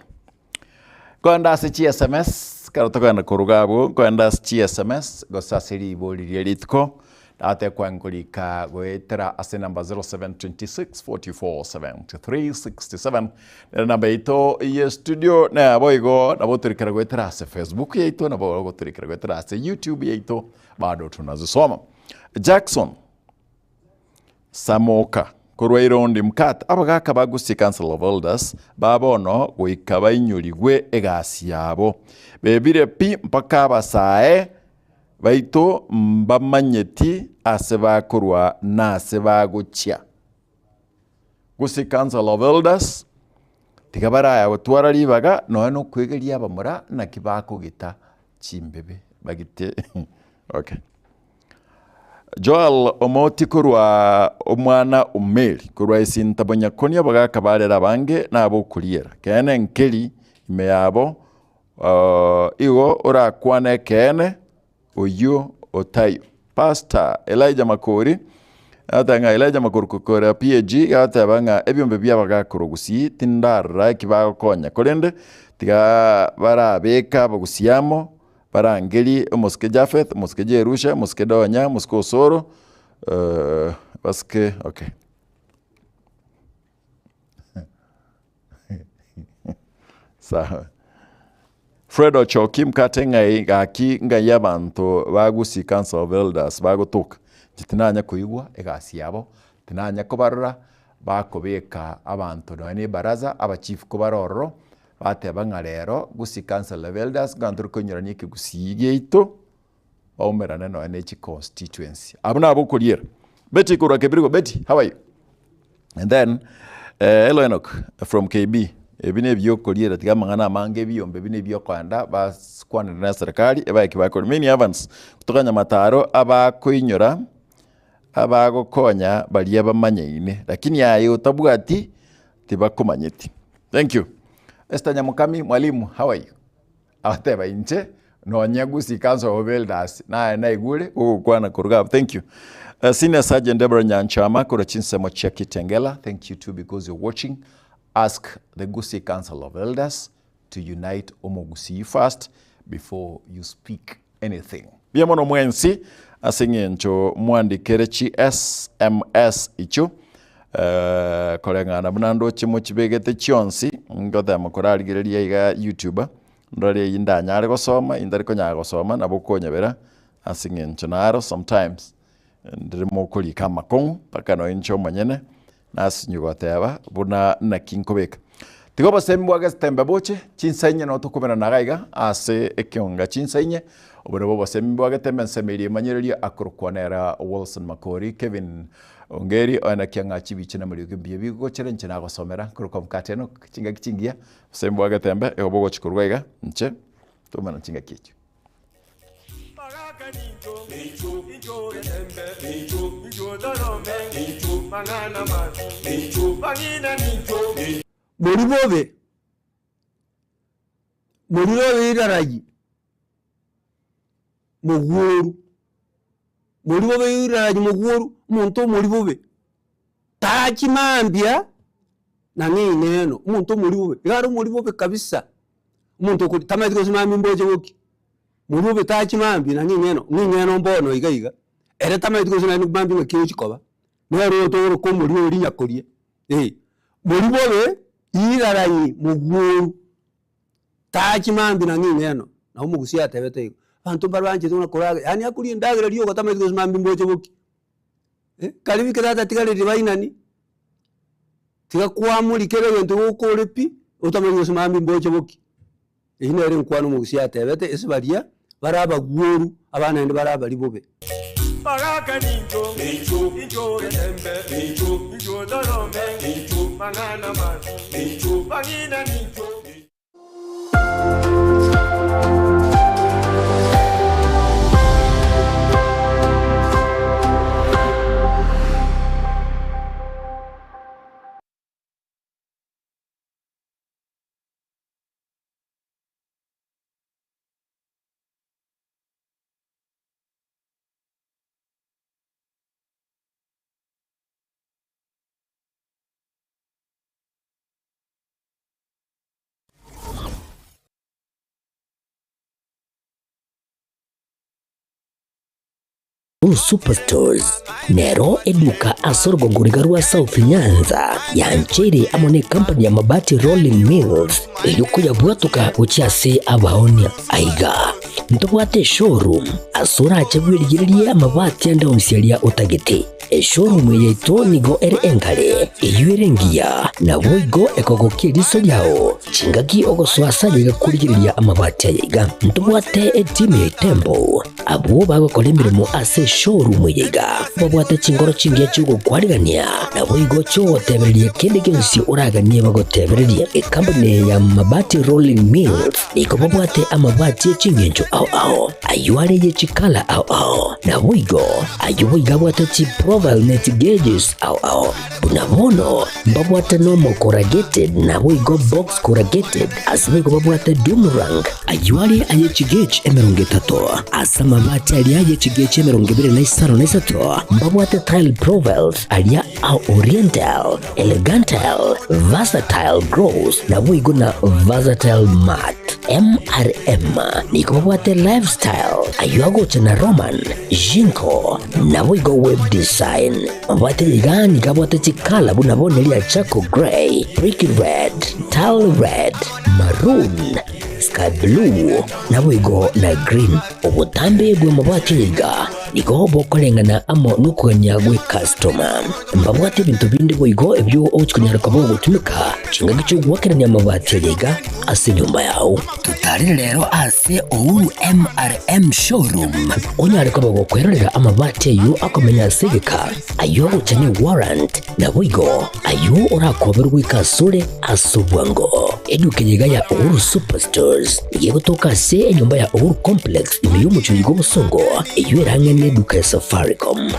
Nkoenda ase chi sms, ekero tokogenda koruga abwo, nkoenda ase chi sms gose ase ribori ria rituko, natekwa nkorika goetera ase enamba 0726 44 73 67, nere enamba yaito ya estudio, nabo igo nabo otorikera goetera ase Facebook yaito, nabo ogotorikera goetera ase YouTube yaito, bado tunazisoma. Jackson. Samoka, korwa Irondi Mkat, abagaka ba Gusii Council of Elders ba bono goika bainyorigwe egasi yabo. Bebire pi mpaka abasae baito mbamanyeti ase bakorwa na ase bagochia. Gusii Council of Elders tiga baraya gotwara ribaga nonya nokwegeria abamura naki bakogita chimbebe bagite okay. Joel omoti korwa omwana o Meri, korwa esinta bonyakoni abagaaka barere abange na ab'okoriera, keene nkeri ime yabo, igo orakwane ekeene, oyio otaiyo. Pastor Elijah Makori agateba ng'a Elijah Makori korwa PAG agateba ng'a ebiombe bia abagaaka korwa Gusii tindarora eki bagokonya korende tiga barabeke abagusii amo Barangerie omosike Jafeth, omosike Jerusha, omosike Donya, omosike Osoro, basike okay. Sawa. Fred Ochoki mkate ng'ai gaki ng'ai abanto ba Gusii Council of Elders bagotoka. Inche tinanya koigwa egasi yabo, tinanya kobarora bakobeka abanto nonya na ebaraza, abachief kobare ororo, Bateba ng'a rero Gusii Council of Elders nkogenda tore koinyorania ekegusii giaito, baumerane nonya ne chiconstituency. Abwo nabo okoriera. Betty korwa Kebirigo, Betty how are you? And then eh, hello Enoch from KB, ebi na ebiokoriera tiga amang'ana amange ebiyombe ebi na ebiokoenda baskwanere na eserekari ebae eki bakoria. Many Evans kutoka Nyamataro abakoinyora abagokonya baria bamanyaine lakini aye otabwati tibakomanyeti. Thank you. Esther Nyamukami, mwalimu, how are you? Agateba inche nonye Gusii Council of Elders naye naigure gogokwana koruga abwo. Thank you. Senior Sergeant Deborah Nyanchama korwa chinsemo chia Kitengela, thank you too because you're watching. Ask the Gusii Council of Elders to unite Omogusii first before you speak anything. Mbuya mono mwensi ase eng'encho mwandikere chi sms ichio eh, koreng'ana buna ndoche mochibegete chionsi ngotema korarigereria iga youtube ndore eyio ndanyare gosoma eyio ntari konyara gosoma nabo okonyebera ase eng'encho naro sometimes ndire mokorika amakong'u mpaka nonya inche omonyene Nasinywe goteba buna naki nkobeka. Tiga obosemi bwa getembe boche, chinsa inye noo tokomerana iga iga ase ekeonga chinsa inye, obo nabwo obosemi bwa getembe ensemo eria emanyererie akorokwa nere Wilson Makori, Kevin Ongeri oye naki ang'a chibicha na amariogi mbuya bigochera inche nagosomera nkorokwa Mokate Enock, chingaki chingiya, obosemi bwa getembe igo bogochi korwa iga inche tomerane chingaki echio. Mori bobe, morire obe irarayi, mogworu, mori bobe irarayi mogworu, omonto omori bobe, tachi mambia na ng'ina eno, omonto omori bobe, iga are omori bobe kabisa. Omonto okori tamanyeti gose mambia mboche boki, moria obe tachi mambia na ng'ina eno, ng'ina eno mbono iga iga, ere tamanyeti gose naende mambia ng'aki ochi koba, nere otogoroka omoria oria nyakoria eh. Moria bobe rirarayi mogworu, tachi mambia na ng'ina eno, nabo omogusii atebete igo. Abanto mbare banchete buna koragera, yaani akoria endagera rioka tamanyeti gose mambia mboche boki, karibu ekero atatigaretie bainani. Tiga kwamori kera egento gokore pi, otamanye gose mambia mboche boki. Eyio nere enkwana omogusii atebete ase baria bare abagworu abana naende bare abari bobe. Uhuru Superstores nero eduka ase orogongo riga rwa South Nyanza yancheire amo ne company ya Mabati Rolling Mills erio koyabwatoka gochia ase abaonia. Aiga ntobwate eshowroom ase orache bwerigererie amabati ande onsi aria otagete. Eshowroom eye yaito nigo ere engare, eyio ere engiya, naboigo ekogokia eriso riao chingaki ogosoa ase aye iga korigereria amabati aya iga. Ntobwate etimu ya Itembo Abwo bagokora emeremo ase eshowroom eye iga babwate chingoro chingiya chi'ogokwarigania, naboigo chi'ogotebereria kende gionsi oraganie bagotebererie. Ekampuni eye ya Mabati Rolling Mills nigo babwate amabati e ching'encho ao ao, ayio are ye chikala ao ao, naboigo ayio boigo abwate chiprofile ne chigeges ao ao. Buna bono mbabwate normal corrugated naboigo box corrugated, ase boigo babwate doom rank, ayio are aye chigauge 30, ase amabati aria aye chigauge 23 mbabwate tile profiles aria a oriental, elegantile, versatile gross naboigo na versatile matte. MRM nigo babwate lifestyle, ayio agocha na Roman, Jinko, naboigo web design. Mabwate iga nigo abwate chikala buna bono eria charcoal grey, brick red, tile red, maroon, sky blue, naboigo na green. Obotambe bw'amabati aya iga nigo bokoreng'ana amo nokogania gw'ecustoma. Mbabwate ebinto binde boigo ebio ogochi konyara koba ogotumeka chingaki chi'ogoakerania amabati aya iga ase enyomba yao. Totarire rero ase Uhuru MRM Showroom onyare koba gokwerorera amabati ayio akomenya ase egeka, ayio agocha ne warrant, naboigo ayio orakoberwe goika asore ase obwango. Eduka eye iga ya Uhuru Superstores nigo egotoka ase enyomba ya Uhuru Complex ime y'omochie oyo bw'obosongo eyio ere ang'e neduka ya Safaricom.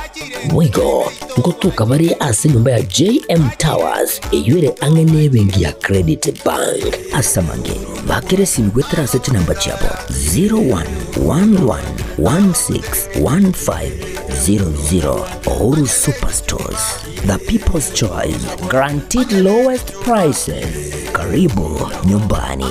Boigo ngotoka bare ase enyomba ya JM Towers eyio ere ang'e nebenki ya Credit Bank. Ase amange, bakera esimi goetera ase chinamba chiabo 0111161500. Uhuru Superstores, the people's choice, guaranteed lowest prices. Karibu nyumbani.